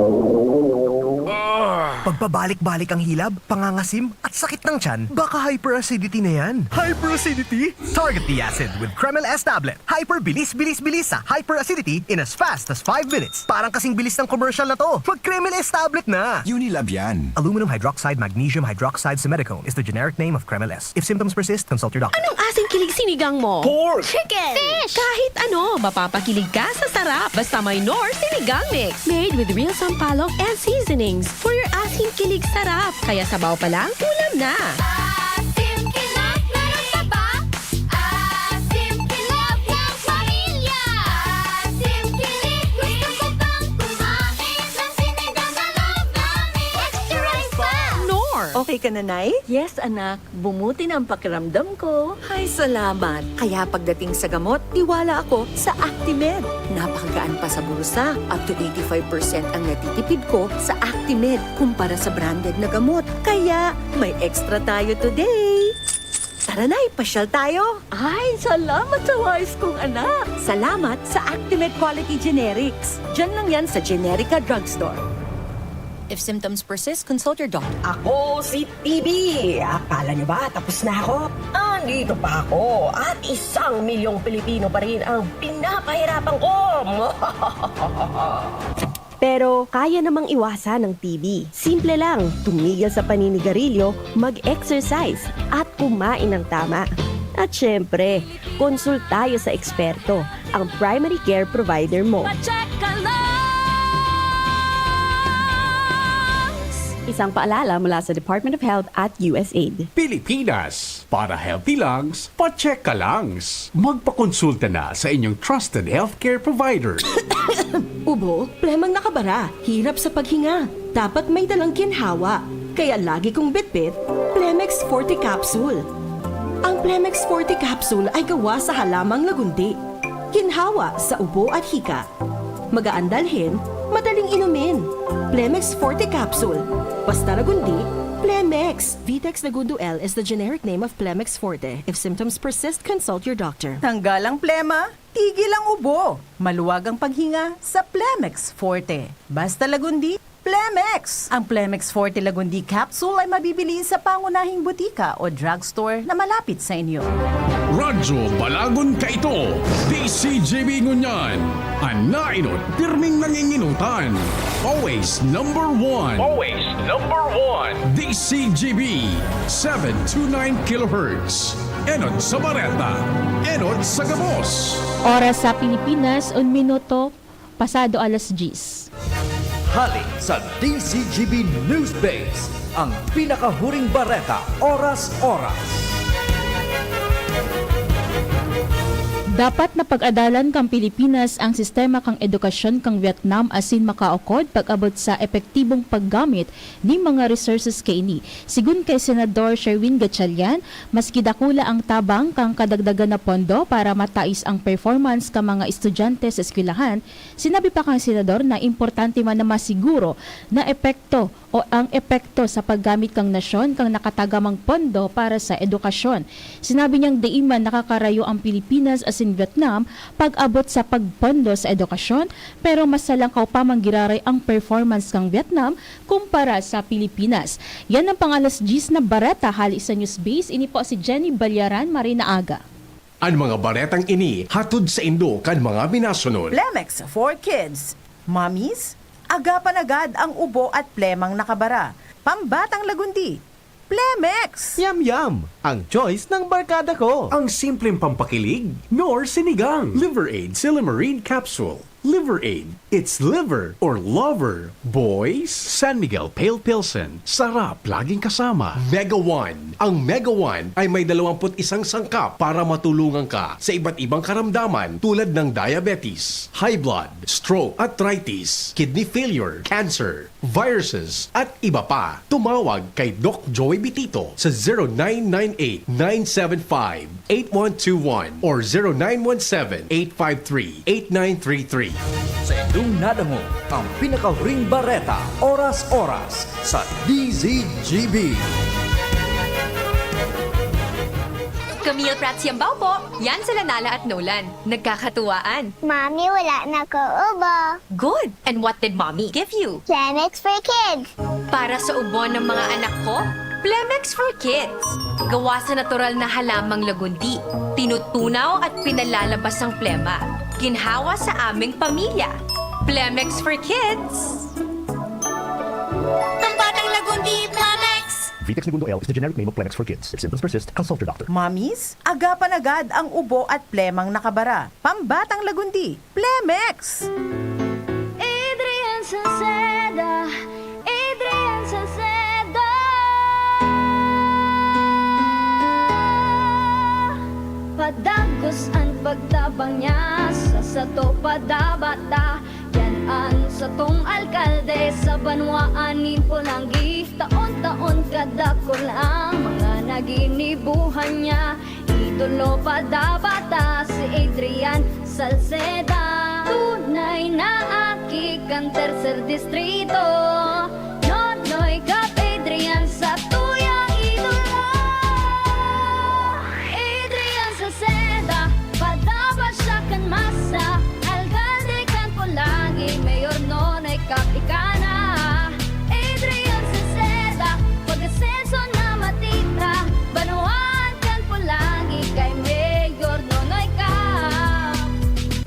Pagpabalik-balik ang hilab, pangangasim, at sakit ng tiyan, baka hyperacidity na yan. Hyperacidity? Target the acid with Kremil S tablet. Hyper bilis, bilis, bilis sa hyperacidity in as fast as five minutes. Parang kasing bilis ng commercial na to. Mag Kremil S tablet na! Unilab yan. Aluminum hydroxide magnesium hydroxide simethicone is the generic name of Kremil S. If symptoms persist, consult your doctor. Anong asing kilig sinigang mo? Pork! Chicken! Fish! Kahit ano, mapapakilig ka sa sarap. Basta may Knorr Sinigang Mix. Made with real sampalok and seasonings. For your asing kilig sarap. Kaya sabaw pa lang, ulam na. Asim kilig, meron pa ba? Asim kilig ng pamilya. Asim kilig, gusto ko pang kumain ng sinigang na love namin. Extra rice pa! Knorr! Okay ka na, Nay? Yes, anak. Bumuti na ang pakiramdam ko. Ay, salamat. Kaya pagdating sa gamot, tiwala ako sa Actimed. Napakagaan pa sa bulsa. Up to eighty-five percent ang natitipid ko sa Actimed kumpara sa branded na gamot. Kaya, may extra tayo today. Tara na, ipasyal tayo. Ay, salamat sa wais kong anak. Salamat sa Actimed Quality Generics. Diyan lang yan sa Generica Drugstore. If symptoms persist, consult your doctor. Ako si T B. Akala nyo ba tapos na ako? Andito pa ako at isang milyong Pilipino pa rin ang pinapahirapan ko. Pero kaya namang iwasan ng T B. Simple lang, tumigil sa paninigarilyo, mag-exercise, at kumain ng tama. At syempre, konsultayo sa eksperto, ang primary care provider mo. Check ka lang! Isang paalala mula sa Department of Health at U S A I D. Pilipinas, para healthy lungs, pa-check ka lungs. Magpakonsulta na sa inyong trusted healthcare provider. Ubo, plemang nakabara, hirap sa paghinga. Dapat may dalang ginhawa. Kaya lagi kong bitbit, Plemex Forte Capsule. Ang Plemex Forte Capsule ay gawa sa halamang lagundi. Ginhawa sa ubo at hika. Magaan dalhin, madaling inumin. Plemex Forte Capsule. Basta lagundi, Plemex. Vitex Lagundo L is the generic name of Plemex Forte. If symptoms persist, consult your doctor. Tanggal ang plema, tigil ang ubo. Maluwag ang paghinga sa Plemex Forte. Basta lagundi, Plemex! Ang Plemex Forte Lagundi Capsule ay mabibili sa pangunahing butika o drugstore na malapit sa inyo. Radyo Balagon Kaito, D C G B ngunyan. An nainot, pirming nanginginutan. Always number one. Always number one. D C G B, seven two nine kilohertz. Enot sa bareta, enot sa gabos. Oras sa Pilipinas, un minuto pasado alas diyes. Hali sa D C G B News Base, ang pinakahuring bareta, oras-oras. Dapat na pag-adalan kan Pilipinas ang sistema kan edukasyon kan Vietnam asin makaukod pag-abot sa epektibong paggamit nin mga resources kaini. Sigon kay Senador Sherwin Gatchalian, maski dakula ang tabang kan kadagdagan na pondo para matais ang performance kan mga estudyante sa eskwelahan, sinabi pa kan Senador na importante man na masiguro na epekto o ang epekto sa paggamit kan nasyon kan nakatagamang pondo para sa edukasyon. Sinabi niyang dai man nakakarayo ang Pilipinas asin Vietnam pag-abot sa pagpondo sa edukasyon, pero mas halangkaw pa man giraray ang performance kan Vietnam kumpara sa Pilipinas. Yan ang pang-alas diyes na bareta hali sa News Base. Ini po si Jenny Balyaran, maray na aga. An mga baretang ini hatod saindo kan mga minasunod. Plemex for Kids. Mommies, agapan agad ang ubo at plemang nakabara. Pambatang lagundi. Plemex! Yum Yum! Ang choice ng barkada ko! Ang simpleng pampakilig, Knorr Sinigang. Liver Aid Silymarin Capsule. Liver Aid. It's liver or lover, boys. San Miguel Pale Pilsen. Sarap laging kasama. Mega One. Ang Mega One ay may dalawampu't isang sangkap para matulungan ka sa iba't ibang karamdaman tulad ng diabetes, high blood, stroke, arthritis, kidney failure, cancer, viruses, at iba pa. Tumawag kay Doc Joey Bitito sa zero nine nine eight nine seven five eight one two one or zero nine one seven eight five three eight nine three three. Sa indong nadangog ang pinakahuring bareta, oras-oras, sa D Z G B. Camille Prats Yambao po. Yan sila Nala at Nolan. Nagkakatuwaan. Mami, wala na ko ubo. Good! And what did Mommy give you? Xanax for Kids. Para sa ubo ng mga anak ko, Plemex for Kids. Gawa sa natural na halamang lagundi. Tinutunaw at pinalalabas ang plema. Ginhawa sa aming pamilya. Plemex for Kids. Pambatang lagundi, Plemex! Vitex Negundo L is the generic name of Plemex for Kids. If symptoms persist, consult your doctor. Mommies, agapan agad ang ubo at plemang nakabara. Pambatang lagundi, Plemex! Adrian Salceda, Adrian Salceda. Padagos an pagtabang niya, sa sato padabata. Yan an satong alkalde sa banwaan nin Polangui. Taon-taon kadakul ang mga naginibuhan niya. Idolo padabata si Adrian Salceda. Tunay na aki kan tercer distrito. Nonoy Cap Adrian sa tuyang idolo. Adrian Salceda, padaba siya kan masa. Alkalde kan Polangui, Mayor Nonoy Cap ika na. Adrian Salceda, pag-asenso na matira. Banwaan kan Polangui kay Mayor Nonoy Cap.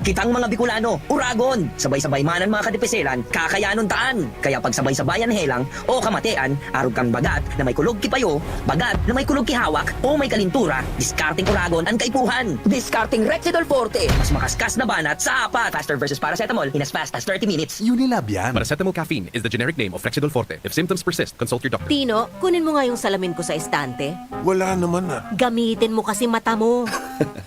Kitang mga Bicolano, uragon! Sabay-sabay man an mga kadipiselan, kakayanon taan! Kaya pagsabay-sabayan helang o kamatean, arog kan bagat na may kulog ki payo, bagat na may kulog ki hawak, o may kalintura, diskarteng uragon an kaipuhan! Diskarteng Rexidol Forte! Mas makaskas na banat sa apat! Faster versus paracetamol in as fast as thirty minutes! Unilab yan! Paracetamol caffeine is the generic name of Rexidol Forte. If symptoms persist, consult your doctor. Tino, kunin mo nga yung salamin ko sa estante. Wala naman ah. Gamitin mo kasi mata mo.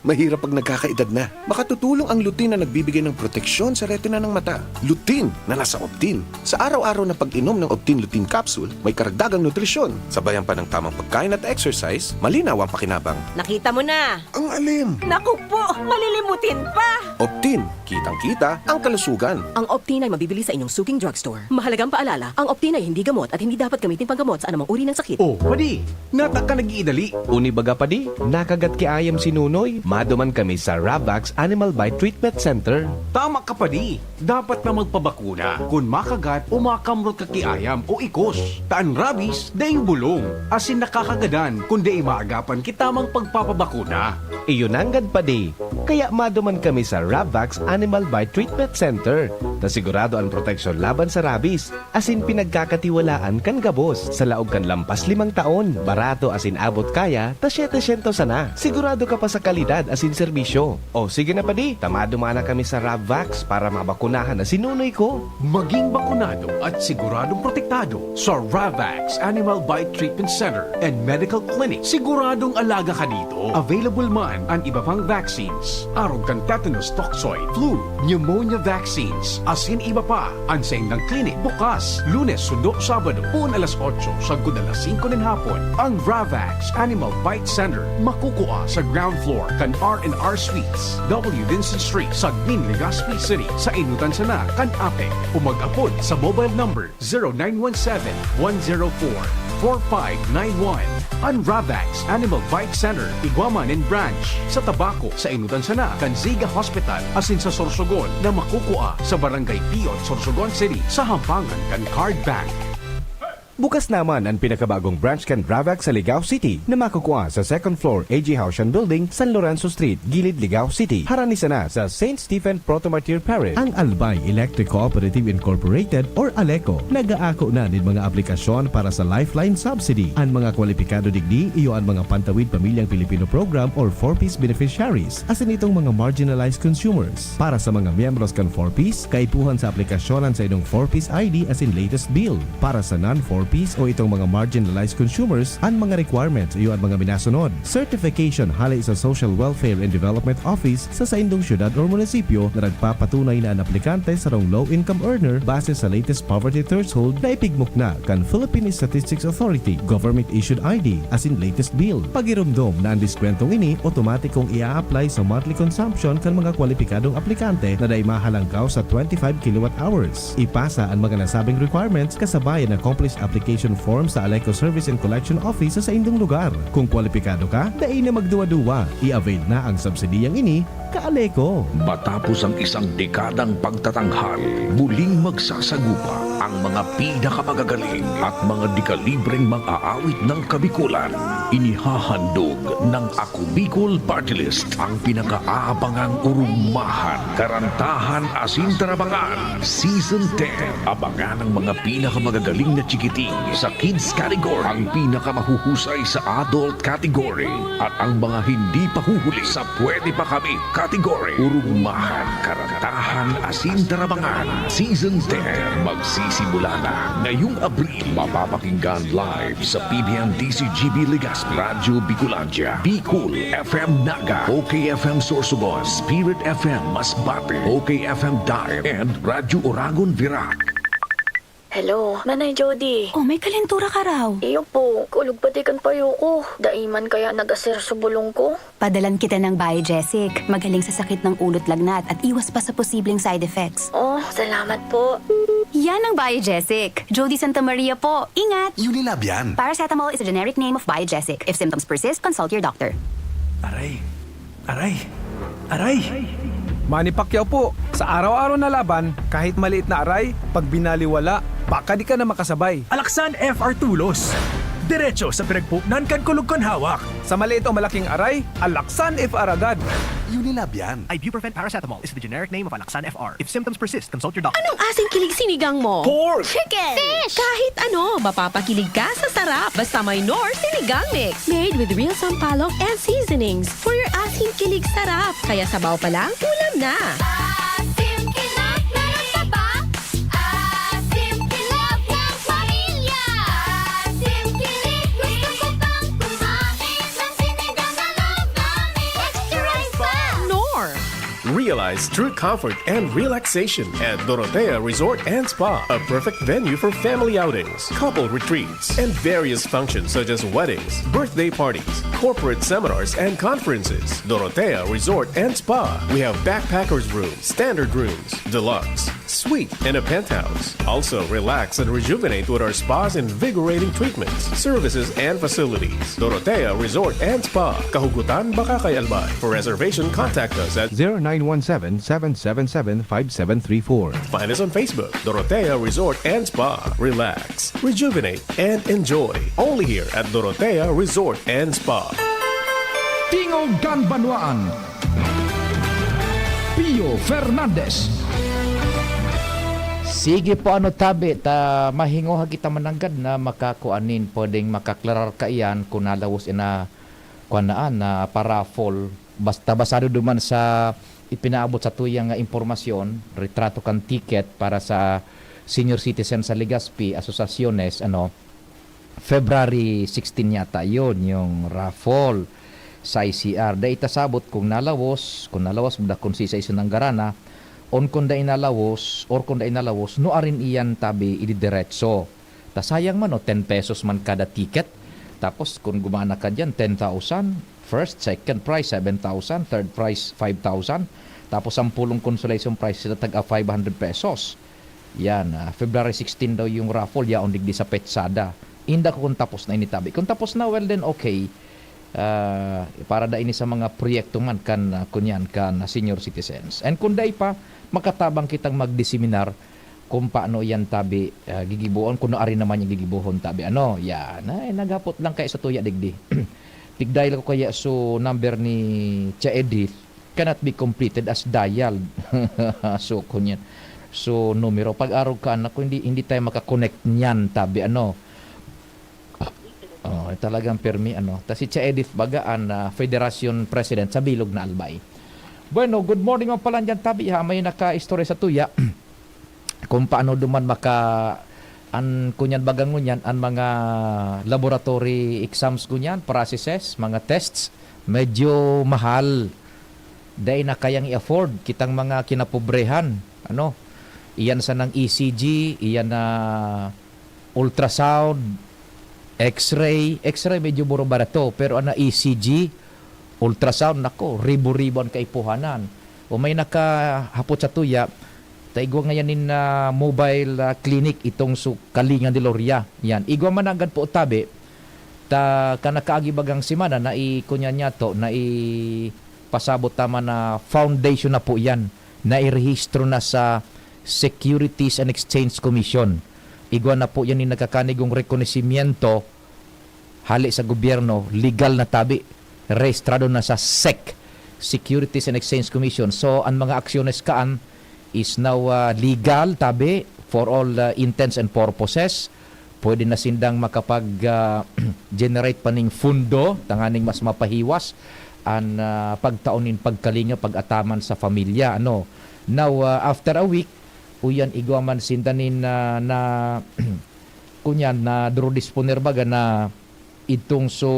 Mahirap pag nagkakaedad na. Makatutulong ang lutein na nagbibigay ng proteksyon sa retina ng mata. Lutein na nasa Optin. Sa araw-araw na pag-inom ng Optin Lutein Capsule, may karagdagang nutrisyon. Sabayan pa ng tamang pagkain at exercise, malinaw ang pakinabang. Nakita mo na! Ang alim! Naku po! Malilimutin pa! Optin, kitang-kita ang kalusugan. Ang Optin ay mabibili sa inyong suking drugstore. Mahalagang paalala, ang Optin ay hindi gamot at hindi dapat gamitin panggamot sa anumang uri ng sakit. Oh, padi! Nata ka nag-iidali. Uni baga, padi? Nakagat ki ayam si Nunoy? Maduman kami sa Ravax Animal Bite Treatment Center. Tama ka, padi. Dapat na magpabakuna kun makagat o makamrot ka ki ayam o ikos. Ta an rabies, daing bulong, asin nakakagadan kun dai maagapan ki tamang pagpapabakuna. Iyo nanggad, padi. Kaya maduman kami sa Ravax Animal Bite Treatment Center, ta sigurado an proteksyon laban sa rabies. Asin pinagkakatiwalaan kan gabos. Sa laog kan lampas limang taon, barato asin abot kaya ta setecientos sana. Sigurado ka pa sa kalidad asin serbisyo. O sige na, padi, ta maduman na kami sa Ravvax para mabakunahan na si Nunoy ko. Maging bakunado at siguradong protektado sa Ravvax Animal Bite Treatment Center and Medical Clinic. Siguradong alaga ka dito. Available man an iba pang vaccines, arog kan tetanus toxoid, flu, pneumonia vaccines, asin iba pa. An saindang klinik bukas Lunes sundo Sabado, poon alas otso sagkod alas singko nin hapon. Ang Ravax Animal Bite Center makukua sa ground floor kan R and R Suites, W Vincent Street, Sagmin, Legazpi City, sa enotan sana kan APEC. O mag-apod sa mobile number zero nine one seven, one zero four, four five nine one. An Ravax Animal Bite Center igwa man nin branch sa Tabaco, sa enotan sana kan Ziga Hospital, asin sa Sorsogon na makukua sa Barangay Piot, Sorsogon City, sa hampangan kan Card Bank. Bukas naman an pinakabagong branch kan Ravac sa Ligao City na makukua sa second floor A G Haushan Building, San Lorenzo Street, Gilid, Ligao City. Harani sana sa Saint Stephen Protomartyr Parish. Ang Albay Electric Cooperative Incorporated or ALECO nag-aako na nin mga aplikasyon para sa Lifeline Subsidy. An mga kwalipikado digdi iyo an mga Pantawid Pamilyang Pilipino Program or four Ps beneficiaries, asin itong mga marginalized consumers. Para sa mga miyembros kan four Ps, kaipuhan sa aplikasyon an saindong four Ps I D asin latest bill. Para sa non-four Ps o itong mga marginalized consumers, an mga requirements iyo an mga minasunod. Certification hale sa Social Welfare and Development Office sa saindong syudad or munisipyo na nagpapatunay na an aplikante sarong low-income earner base sa latest poverty threshold na ipigmukna kan Philippine Statistics Authority, government-issued I D, asin latest bill. Pagiromdom na an diskwentong ini otomatikong i-a-apply sa monthly consumption kan mga kwalipikadong aplikante na dai mahalangkaw sa twenty-five kilowatt hours. Ipasa an mga nasabing requirements kasabay an accomplished application form sa ALECO Service and Collection Office sa saindong lugar. Kung kwalipikado ka, dai na magduwa-duwa. I-avail na ang subsidiyang ini, ka-ALECO. Matapos ang isang dekadang pagtatanghal, muling magsasagupa ang mga pinakamagagaling at mga dekalibreng mang-aawit ng Kabikulan. Inihahandog ng Ako Bicol Party List ang pinakaabangang Urugmahan, Karantahan asin Tarabangan Season ten. Abangan ang mga pinakamagagaling na chikiting sa kids category, ang pinakamahuhusay sa adult category, at ang mga hindi pa huhuli sa pwede pa kami category. Urugmahan, Karantahan asin Tarabangan Season ten. Magsisimula na ngayong Abril. Mapapakinggan live sa P B N D C G B Legazpi, Radyo Bicolandia, Bicol F M Naga, O K F M Sorsogon, Spirit F M Masbate, O K F M Daet, and Radyo Oragon Virac. Hello, Nanay Jody. Oh, may kalentura ka raw. Iyo po, kulog pati kan payo ko. Dai man kaya nag-asir sa bulong ko. Padalan kita ng Biogesic. Magaling sa sakit ng ulo't lagnat at iwas pa sa posibleng side effects. Oh, salamat po. Yan ang Biogesic. Jody Santa Maria po. Ingat! Unilab yan. Paracetamol is a generic name of Biogesic. If symptoms persist, consult your doctor. Aray! Aray! Aray! Manny Pacquiao po, sa araw-araw na laban, kahit maliit na aray, pag binaliwala, baka di ka na makasabay. Alaxan F R Tulos. Diretso sa pinagpuknan kan kulog kan hawak. Sa maliit o malaking aray, Alaxan F R agad. Unilab yan. Ibuprofen paracetamol is the generic name of Alaxan F R. If symptoms persist, consult your doctor. Anong asing kilig sinigang mo? Pork! Chicken! Fish! Kahit ano, mapapakilig ka sa sarap. Basta may Knorr Sinigang Mix. Made with real sampalok and seasonings. For your asing kilig sarap. Kaya sabaw pa lang, ulam na. Asim kilig, meron ka ba? Asim kilig ng pamilya. Asim kilig, gusto ko pang kumain ng sinigang na love namin. Extra rice pa! Knorr. Realize true comfort and relaxation at Dorotea Resort and Spa, a perfect venue for family outings, couple retreats, and various functions such as weddings, birthday parties, corporate seminars, and conferences. Dorotea Resort and Spa. We have backpackers room, standard rooms, deluxe, suite, and a penthouse. Also, relax and rejuvenate with our spa's invigorating treatments, services, and facilities. Dorotea Resort and Spa, Kahugutan, Bacacay, Albay. For reservation, contact us at zero nine one seven, seven seven seven, five seven three four. Find us on Facebook, Dorotea Resort and Spa. Relax, rejuvenate, and enjoy. Only here at Dorotea Resort and Spa. Tingog kan Banwaan. Pio Fernandez. Sige po, ano tabi, ta mahingoha kita mananggad na makakuan nin, pwedeng makaklarar kaiyan kun nalawos ina, kuan na, na paraffle. Basta basado duman sa ipinaabot sa tuyang nga impormasyon, retrato kan ticket para sa senior citizen sa Legazpi, asosasyones, ano, February sixteen yata yun, yung raffle sa I C R. Dai ta sabot kung nalawos, kung nalawos, da kung sisay sa nanggarana, on kung dai nalawos, or kung dai nalawos, no arin iyan tabi ididiretso. Ta sayang man, no, ten pesos man kada ticket. Tapos kung gumana ka dyan, ten thousand, first, second prize, seven thousand, third prize, five thousand. Tapos sampulong consolation prize, sila tag-a five hundred pesos. Yan, ah, February sixteen daw yung raffle, yaon digdi sa Petsada. Inda ko kung tapos na ini tabi. Kung tapos na, well then, okay. Ah, para da ini sa mga proyekto man kan, ah, kunyan, kan senior citizens. And kung dai pa, makatabang kitang magdiseminar kung paano yan tabi, ah, gigibohon, kung ari naman yung gigibohon tabi. Ano, yan. Ay, naghapot lang kaya sa tuya digdi. Tigdayal ko kaya so number ni Tia Edith cannot be completed as dialed. So, kunyan. So, numero. Pag-arog ka, anak ko, hindi, hindi tayo makakonect niyan, tabi, ano. Oh, talagang permi, ano. Ta si Tia Edith baga an, ah, Federasyon President sa bilog na Albay. Bueno, good morning man pala dyan, tabi, ha. May naka-istorya sa tuya. Kung paano duman maka-, an, kunyan baga ngunyan, an mga laboratory exams ngunyan, processes, mga tests, medyo mahal. Dai na kayang i-afford kitang mga kinapobrehan, ano. Iyan sanang E C G, iyan na ultrasound, X-ray. X-ray medyo mura barato, pero ana E C G, ultrasound, nako, ribo-ribo an kaipuhanan. O may nakahapot sa tuya, ta igwa ngayan nin, ah, mobile, ah, clinic itong su-, kalinga ni Loria. Yan. Igwa man nanggad po tabi, ta kan nakaagi bagang semana, nai-, kunya niya to, naipasabot ta man na foundation na po yan. Nairehistro na sa Securities and Exchange Commission. Igwa na po yan nin nagkakanigong rekonosimiento hale sa gobyerno, legal na tabi, rehistrado na sa sec, Securities and Exchange Commission. So, an mga aksyones kaan is now, ah, legal, tabi, for all, ah, intents and purposes. Pwede na sindang makapag, ah, generate pa ning fundo, tanganing mas mapahiwas an, ah, pagtao nin pagkalinga pag-ataman sa pamilya, ano. Now, ah, after a week, uyan igwa man sinda nin, ah, na, kunyan, na drodisponer baga na itong so,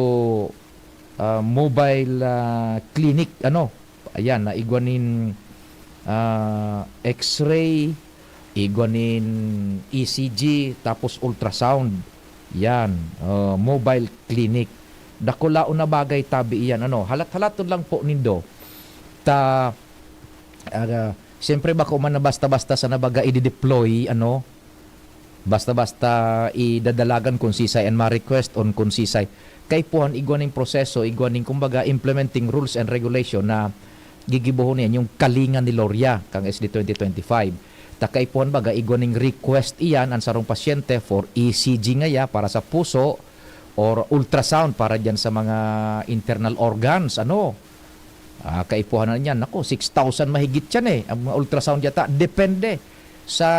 ah, mobile, ah, clinic, ano. Ayan, na igwa nin, ah, X-ray, igwa nin E C G, tapos ultrasound. Yan, ah, mobile clinic. Dakulaon na bagay tabi iyan, ano. Halat-halaton lang po nindo. Ta, ah, siyempre bako man na basta-basta sa nabaga i-deploy, ano, basta-basta idadalagan kun sisay an ma-request on kun sisay. Kaipuhan igwa ning proseso, igwa ning, kumbaga, implementing rules and regulation na gigibohon niyan, yung kalinga ni Loria kang S D twenty twenty-five. Ta kaipuhan baga, igwa ning request iyan an sarong pasyente for E C G ngaya para sa puso or ultrasound para diyan sa mga internal organs, ano. Ah, kaipuhan na niyan, naku, six thousand mahigit yan, eh. Ang mga ultrasound yata, depende sa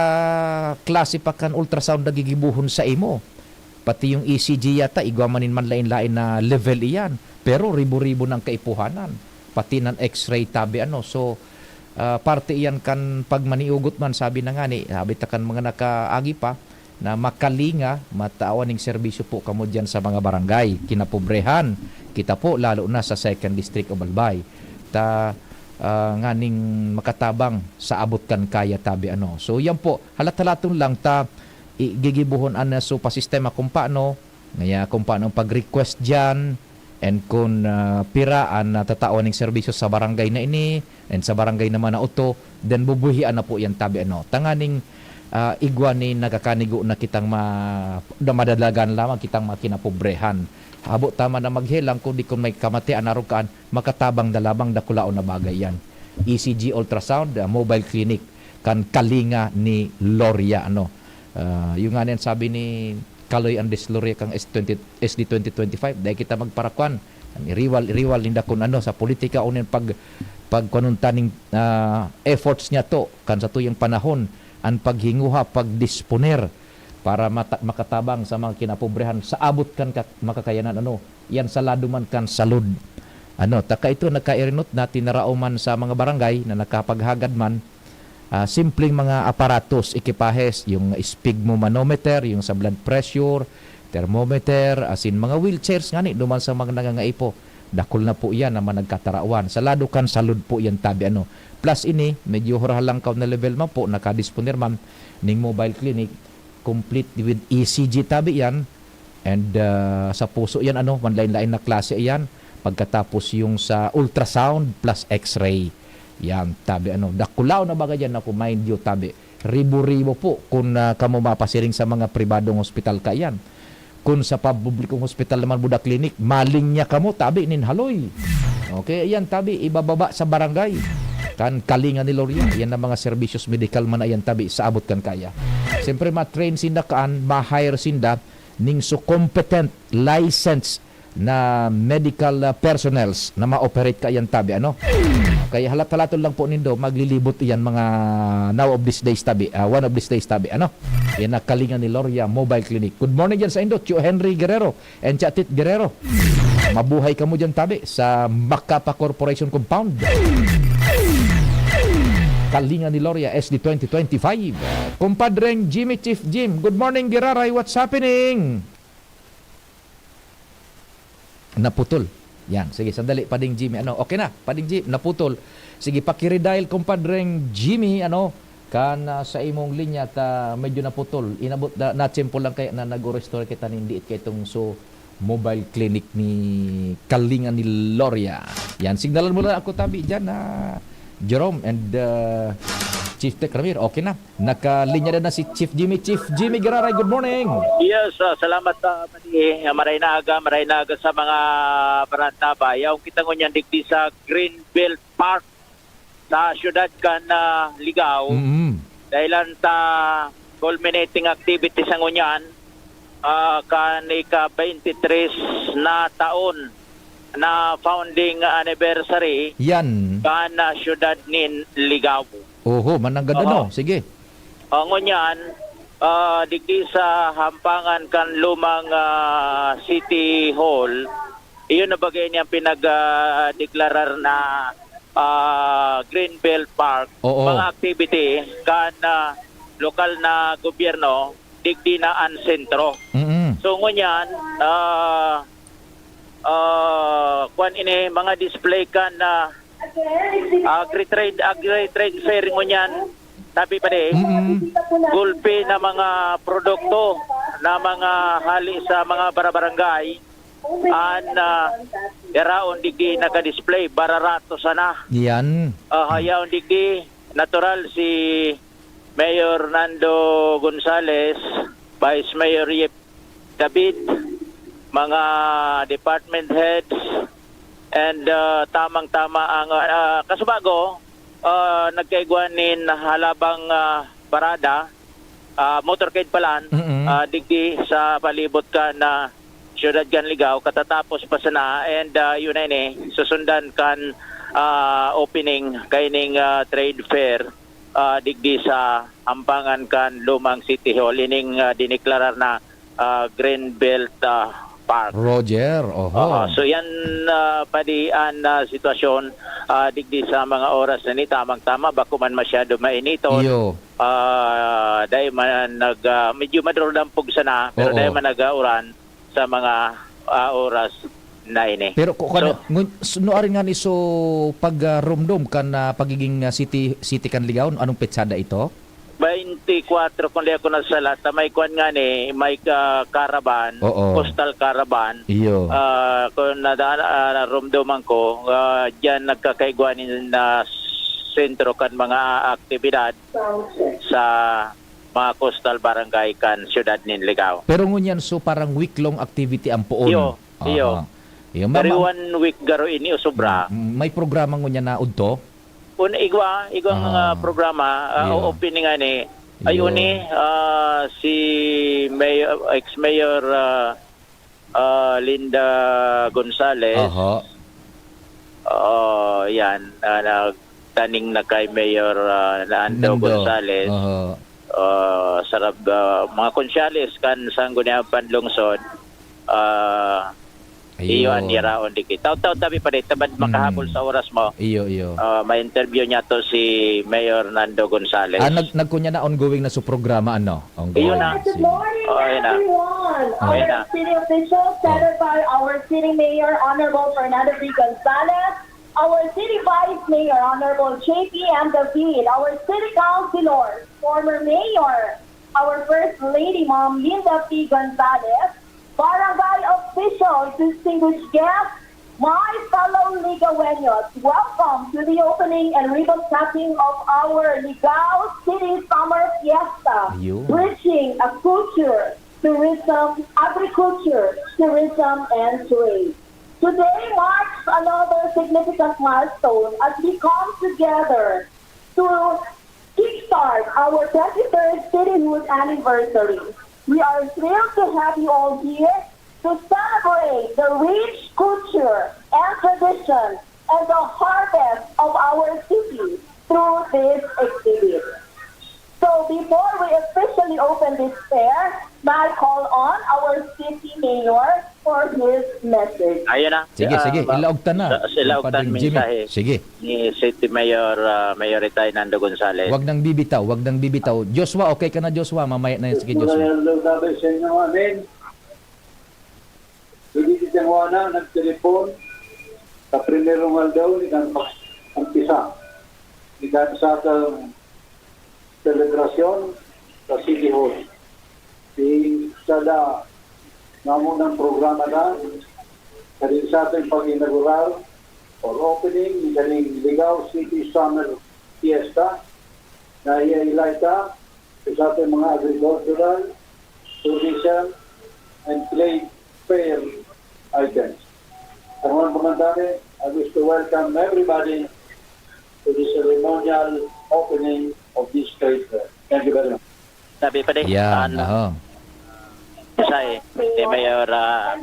klase pa kan ultrasound na gigibohon sa imo. Pati yung E C G yata, igwa man nin manlain-lain na level iyan. Pero ribo-ribo ng kaipuhanan. Pati ng X-ray tabi, ano. So, ah, parte iyan kan pagmaniugot man, sabi na ngani, sabi ta kan mga nakaagi pa, na makalinga, matawan ning serbisyo po kamo diyan sa mga barangay, kinapobrehan. Kita po, lalo na sa Second District of Albay. Ta, ah, nganing makatabang sa abot kan kaya tabi, ano. So, yan po, halat-halaton lang ta, i-, gigibohon an, ah, so, pa sistema kung paano, ngaya kung paano ang pag-request diyan, and kun, ah, pira an natatawan ning serbisyo sa barangay na ini, and sa barangay naman na oto, then bubuhian na po yan tabi, ano. Tanganing, ah, igwa ni nagkakanigo na kitang ma-, na madadalagan lamang kitang mga kinapobrehan. Habo tama na maghelang, kundi kun may kamatian na rukaan, makatabang na lamang dakulaon na bagay yan. E C G ultrasound, ah, mobile clinic, kan kalinga ni Loria, ano. Ah, yung nga niyan sabi ni Kaloy Andes Loria kang S twenty, S D twenty twenty-five, dai kita magparakwan. An iriwal, iriwal ninda kun ano sa politika, unin pag, pagkuanon ta ning, ah, efforts niya to, kan sa tuyang panahon, an paghinguha, pagdisponer para mata-, makatabang sa mga kinapobrehan sa abot kan ka-, makakayanan, ano, yan sa lado man kan salud. Ano, ta kaito nagkairinot na tinarao man sa mga barangay na nakapaghagad man, ah, simpleng mga aparatos, ekipahes, yung sphygmomanometer, yung sa blood pressure, thermometer, asin mga wheelchairs ngani duman sa mga nangangaipo. Dakul na po iyan na managkatarawan. Sa lado kan salud po iyan tabi, ano. Plus ini, medyo hurhalangkaw na level man po, nakadisponer man ning mobile clinic, complete with E C G tabi iyan, and, ah, sa puso iyan, ano, manlain-lain na klase iyan. Pagkatapos yung sa ultrasound plus X-ray. Yan, tabi, ano, dakulaw na baga diyan, ako, mind you, tabi. Ribo-ribo po kun, ah, kamo mapasiring sa mga pribadong hospital kaiyan. Kun sa pampublikong hospital naman, Buda Clinic, maling niya kamo, tabi nin haloy. Okay, ayan, tabi, ibababa sa barangay. kan Kalinga ni Loria. Yan ang mga servisyos medikal man na yan tabi sa abot kan kaya. Siyempre, ma-train sinda kaan, ma-hire sinda ning so competent, licensed na medical, ah, personnels na ma-operate kaiyan tabi, ano? Kaya halat-halaton lang po nindo, maglilibot iyan mga now of these days tabi, ah, one of these days tabi, ano? Yan ang Kalinga ni Loria Mobile Clinic. Good morning dyan sa indo, Tio Henry Guerrero and Tia Tit Guerrero. Mabuhay kamo dyan tabi sa Macapa Corporation Compound. Kalinga ni Loria, S D twenty twenty-five. Kumpadreng Jimmy, Chief Jim, good morning, Giraray. What's happening? Naputol. Yan. Sige, sandali, Pading Jimmy. Ano? Okay na, Pading Jimmy, naputol. Sige, pakiredial, Kumpadreng Jimmy, ano, kan, ah, sa imong linya ta medyo naputol. Inabot na, na tiyempo lang kaya na nag-restore kita nin diit kay itong so mobile clinic ni Kalinga ni Loria. Yan, signalan mo lang ako tabi dyan, na Jerome and, ah, Chief Tech Ramir. Okay na. Nakalinya na, na si Chief Jimmy. Chief Jimmy Giraray, good morning. Yes, ah, salamat, ah, Madi. Ah, maray na aga, maray na aga sa mga barangay. Yaong kita ngunyan digdi sa Greenbelt Park sa siyudad kan, ah, Ligao. Mm. Dahilan ta culminating activity sa ngunyan, ah, kan ika-twenty-three na taon na founding anniversary Yan. kan, ah, siyudad nin Ligao. Oho, mananggad Oo. ano? Sige. Ah, ngunyan, ah, digdi sa hampangan kan lumang, ah, City Hall, iyon na bagay niyang pinag, ah, deklarar na, ah, Greenbelt Park. Oo. Mga activity kan, ah, lokal na gobyerno, digdi na an sentro. Mm. So, ngunyan, ah, ah, kwan ini, mga display kan, ah, Agri-trade, agri-trade fair ngunyan, sabi pa di, Mm-mm. gulpi na mga produkto na mga hali sa mga barabarangay, an, ah, yaraon digdi naka-display, bararato sana. Yan. Ah, yaon digdi, natural si Mayor Nando Gonzales, Vice Mayor Yep David, mga department heads, and, ah, tamang-tama ang, ah, kasubago, ah, nagkaigwa nin halabang, ah, parada, ah, motorcade palan, Mm-mm. ah, digdi sa palibot kan, ah, siyudad kan Ligao, katatapos pa sana, and, ah, yun na ini, susundan kan, ah, opening kaining, ah, trade fair, ah, digdi sa hampangan kan lumang City Hall, ining, ah, diniklarar na, ah, Green Belt, ah, Park. Roger, oho. Oo, so yan, ah, padi an, ah, sitwasyon, ah, digdi sa mga oras na ni, tamang-tama, bako man masyado mainiton. Iyo. Ah, dahil man nag, ah, medyo madurdampog sana, pero Oo. dahil man nag-auran sa mga, ah, oras na ini. Pero ku-, So, kuwan, ngun-, s-, nuarin nga ni so pag, ah, rumdom kan, ah, pagiging, ah, city, city kan Ligao, anong petsada ito? Twenty-four, kung di ako nasala, ta may kwan nga ni, may ka-, caravan, Oo. coastal caravan. Iyo. Ah, kung nada-, ah, narumduman ko, ah, diyan nagkakaigwa ni na sentro kan mga aktibidad sa mga coastal barangay kan siyudad nin Ligao. Pero ngunyan, so parang week-long activity ang poon? Iyo, iyo. Aha. Iyo, ma-, Pero ma-, one week garo ini o sobra. Mm, may programa ngunyan na udto? Un-, igwa, igwa nga Ah. programa, ah, Iyo. o-opening ani. Ay, Iyo. uni, ah, si Mayor, ex-Mayor, ah, ah, Linda Gonzales. Aha. Oo, yan. Ah, nagtaning na kay Mayor, ah, Nando Nando. Gonzales. Aha. Ah, sarab, ah, mga konsyales kan Sangguniang Panlungsod. Ah, Iyo. iyo an yaraon digdi. Taw-taw tabi pa rin, tabad Mm. makahabol sa oras mo. Iyo, iyo. Ah, may interview niya to si Mayor Nando Gonzales. Ah, nag-, nagkunya na ongoing na su programa, ano? Ongoing. Iyo na. Good morning, Oh, yun na. everyone. Oh. Our Ayun na. city officials, Oh. headed by our city mayor, Honorable Fernando V. Gonzalez, our city vice mayor, Honorable J P M David, our city councilors, former mayor, our First Lady, Ma'am Linda P. Gonzalez, barangay officials, distinguished guests, my fellow Ligaweños, welcome to the opening and ribbon cutting of our Ligao City Summer Fiesta, Ayun. bridging a culture, tourism, agriculture, tourism, and trade. Today marks another significant milestone as we come together to kickstart our twenty-third cityhood anniversary. We are thrilled to have you all here to celebrate the rich culture and tradition and the harvest of our city through this exhibit. So before we officially open this fair, may I call on our city mayor for his message. Ayun na. Sige, ah, sige. Ilaog ta na. Sa, sa ilaog ta mensahe. Sige. Ni City Mayor, uh, Mayor Itay Nando Gonzales. Wag nang bibitaw, wag nang bibitaw. Joshua, okay ka na, Joshua? Mamaya na yan. Sige, Joshua. Magandang araw sa inyo. Amen. Hindi kitang wana nagtelepon sa primerong aldaw ni kan pag-umpisa ni kan satang selebrasyon sa City Hall. Di sada namo ng programa na kaning satang pag-inaugurar or opening ni kaning Ligao City Summer Fiesta na iyailay ta sa ating mga agricultural, tourism, and trade fair items. Ang mga komentary, I wish to welcome everybody to the ceremonial opening of this trade fair. Thank you very much. Sabi pa din, Yan, ano, aho. Say, ni Mayor, ah,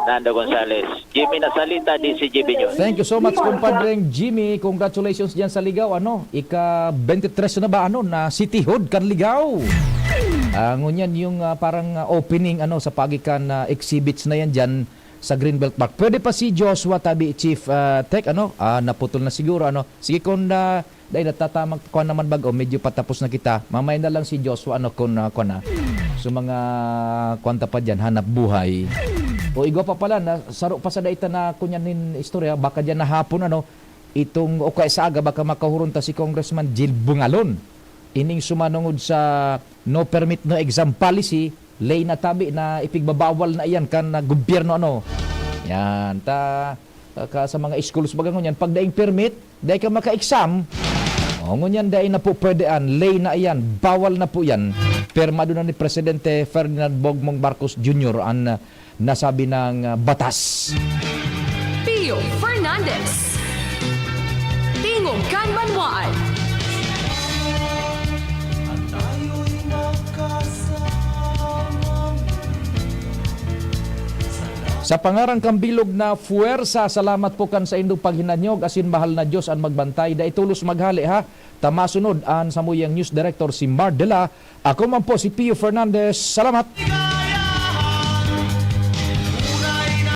Nando Gonzales. Jimmy Nasalita, D C G B News. Thank you so much, kumpadreng Jimmy. Congratulations diyan sa Ligao. Ano, ika twenty-three na ba, ano, na cityhood kan Ligao? Ah, ngunyan yung, ah, parang, ah, opening, ano, sa paagi kan, ah, exhibits na yan diyan sa Greenbelt Park. Pwede pa si Joshua tabi, Chief, ah, Tech, ano? Ah, naputol na siguro, ano? Sige, kung, ah, dahil natatamak, kuwan naman bago, medyo patapos na kita. Mamaya na lang si Joshua, ano, kung, ah, kuwan na. So, mga kuwan ta pa dyan, hanap buhay. O, igwa pa pala, na, saro pa sa daita na, kunyan nin istorya, baka dyan na hapon, ano, itong, o kaya sa aga, baka makahuron ta si Congressman Jil Bungalon. Ining sumanungod sa no permit, no exam policy, ley na tabi na ipigbabawal na iyan kan, ah, gobyerno, ano. Yan, ta, ka, sa mga schools, baga ngunyan, pag daing permit, dai ka maka-exam. O, ngunyan, dai na po pwede an, ley na iyan, bawal na po yan. Pirmado na ni Presidente Ferdinand Bogmong Marcos Junior an, ah, nasabi ng, ah, batas. Pio Fernandez, Tingog kan Banwaan. Sa pangaran kan bilog na puwersa, salamat po kan saindong paghinanyog, asin mahal na Dios an magbantay. Dai tolos maghale, ha. Ta masunod an samuyang news director, si Mardela. Ako man po si Pio Fernandez. Salamat.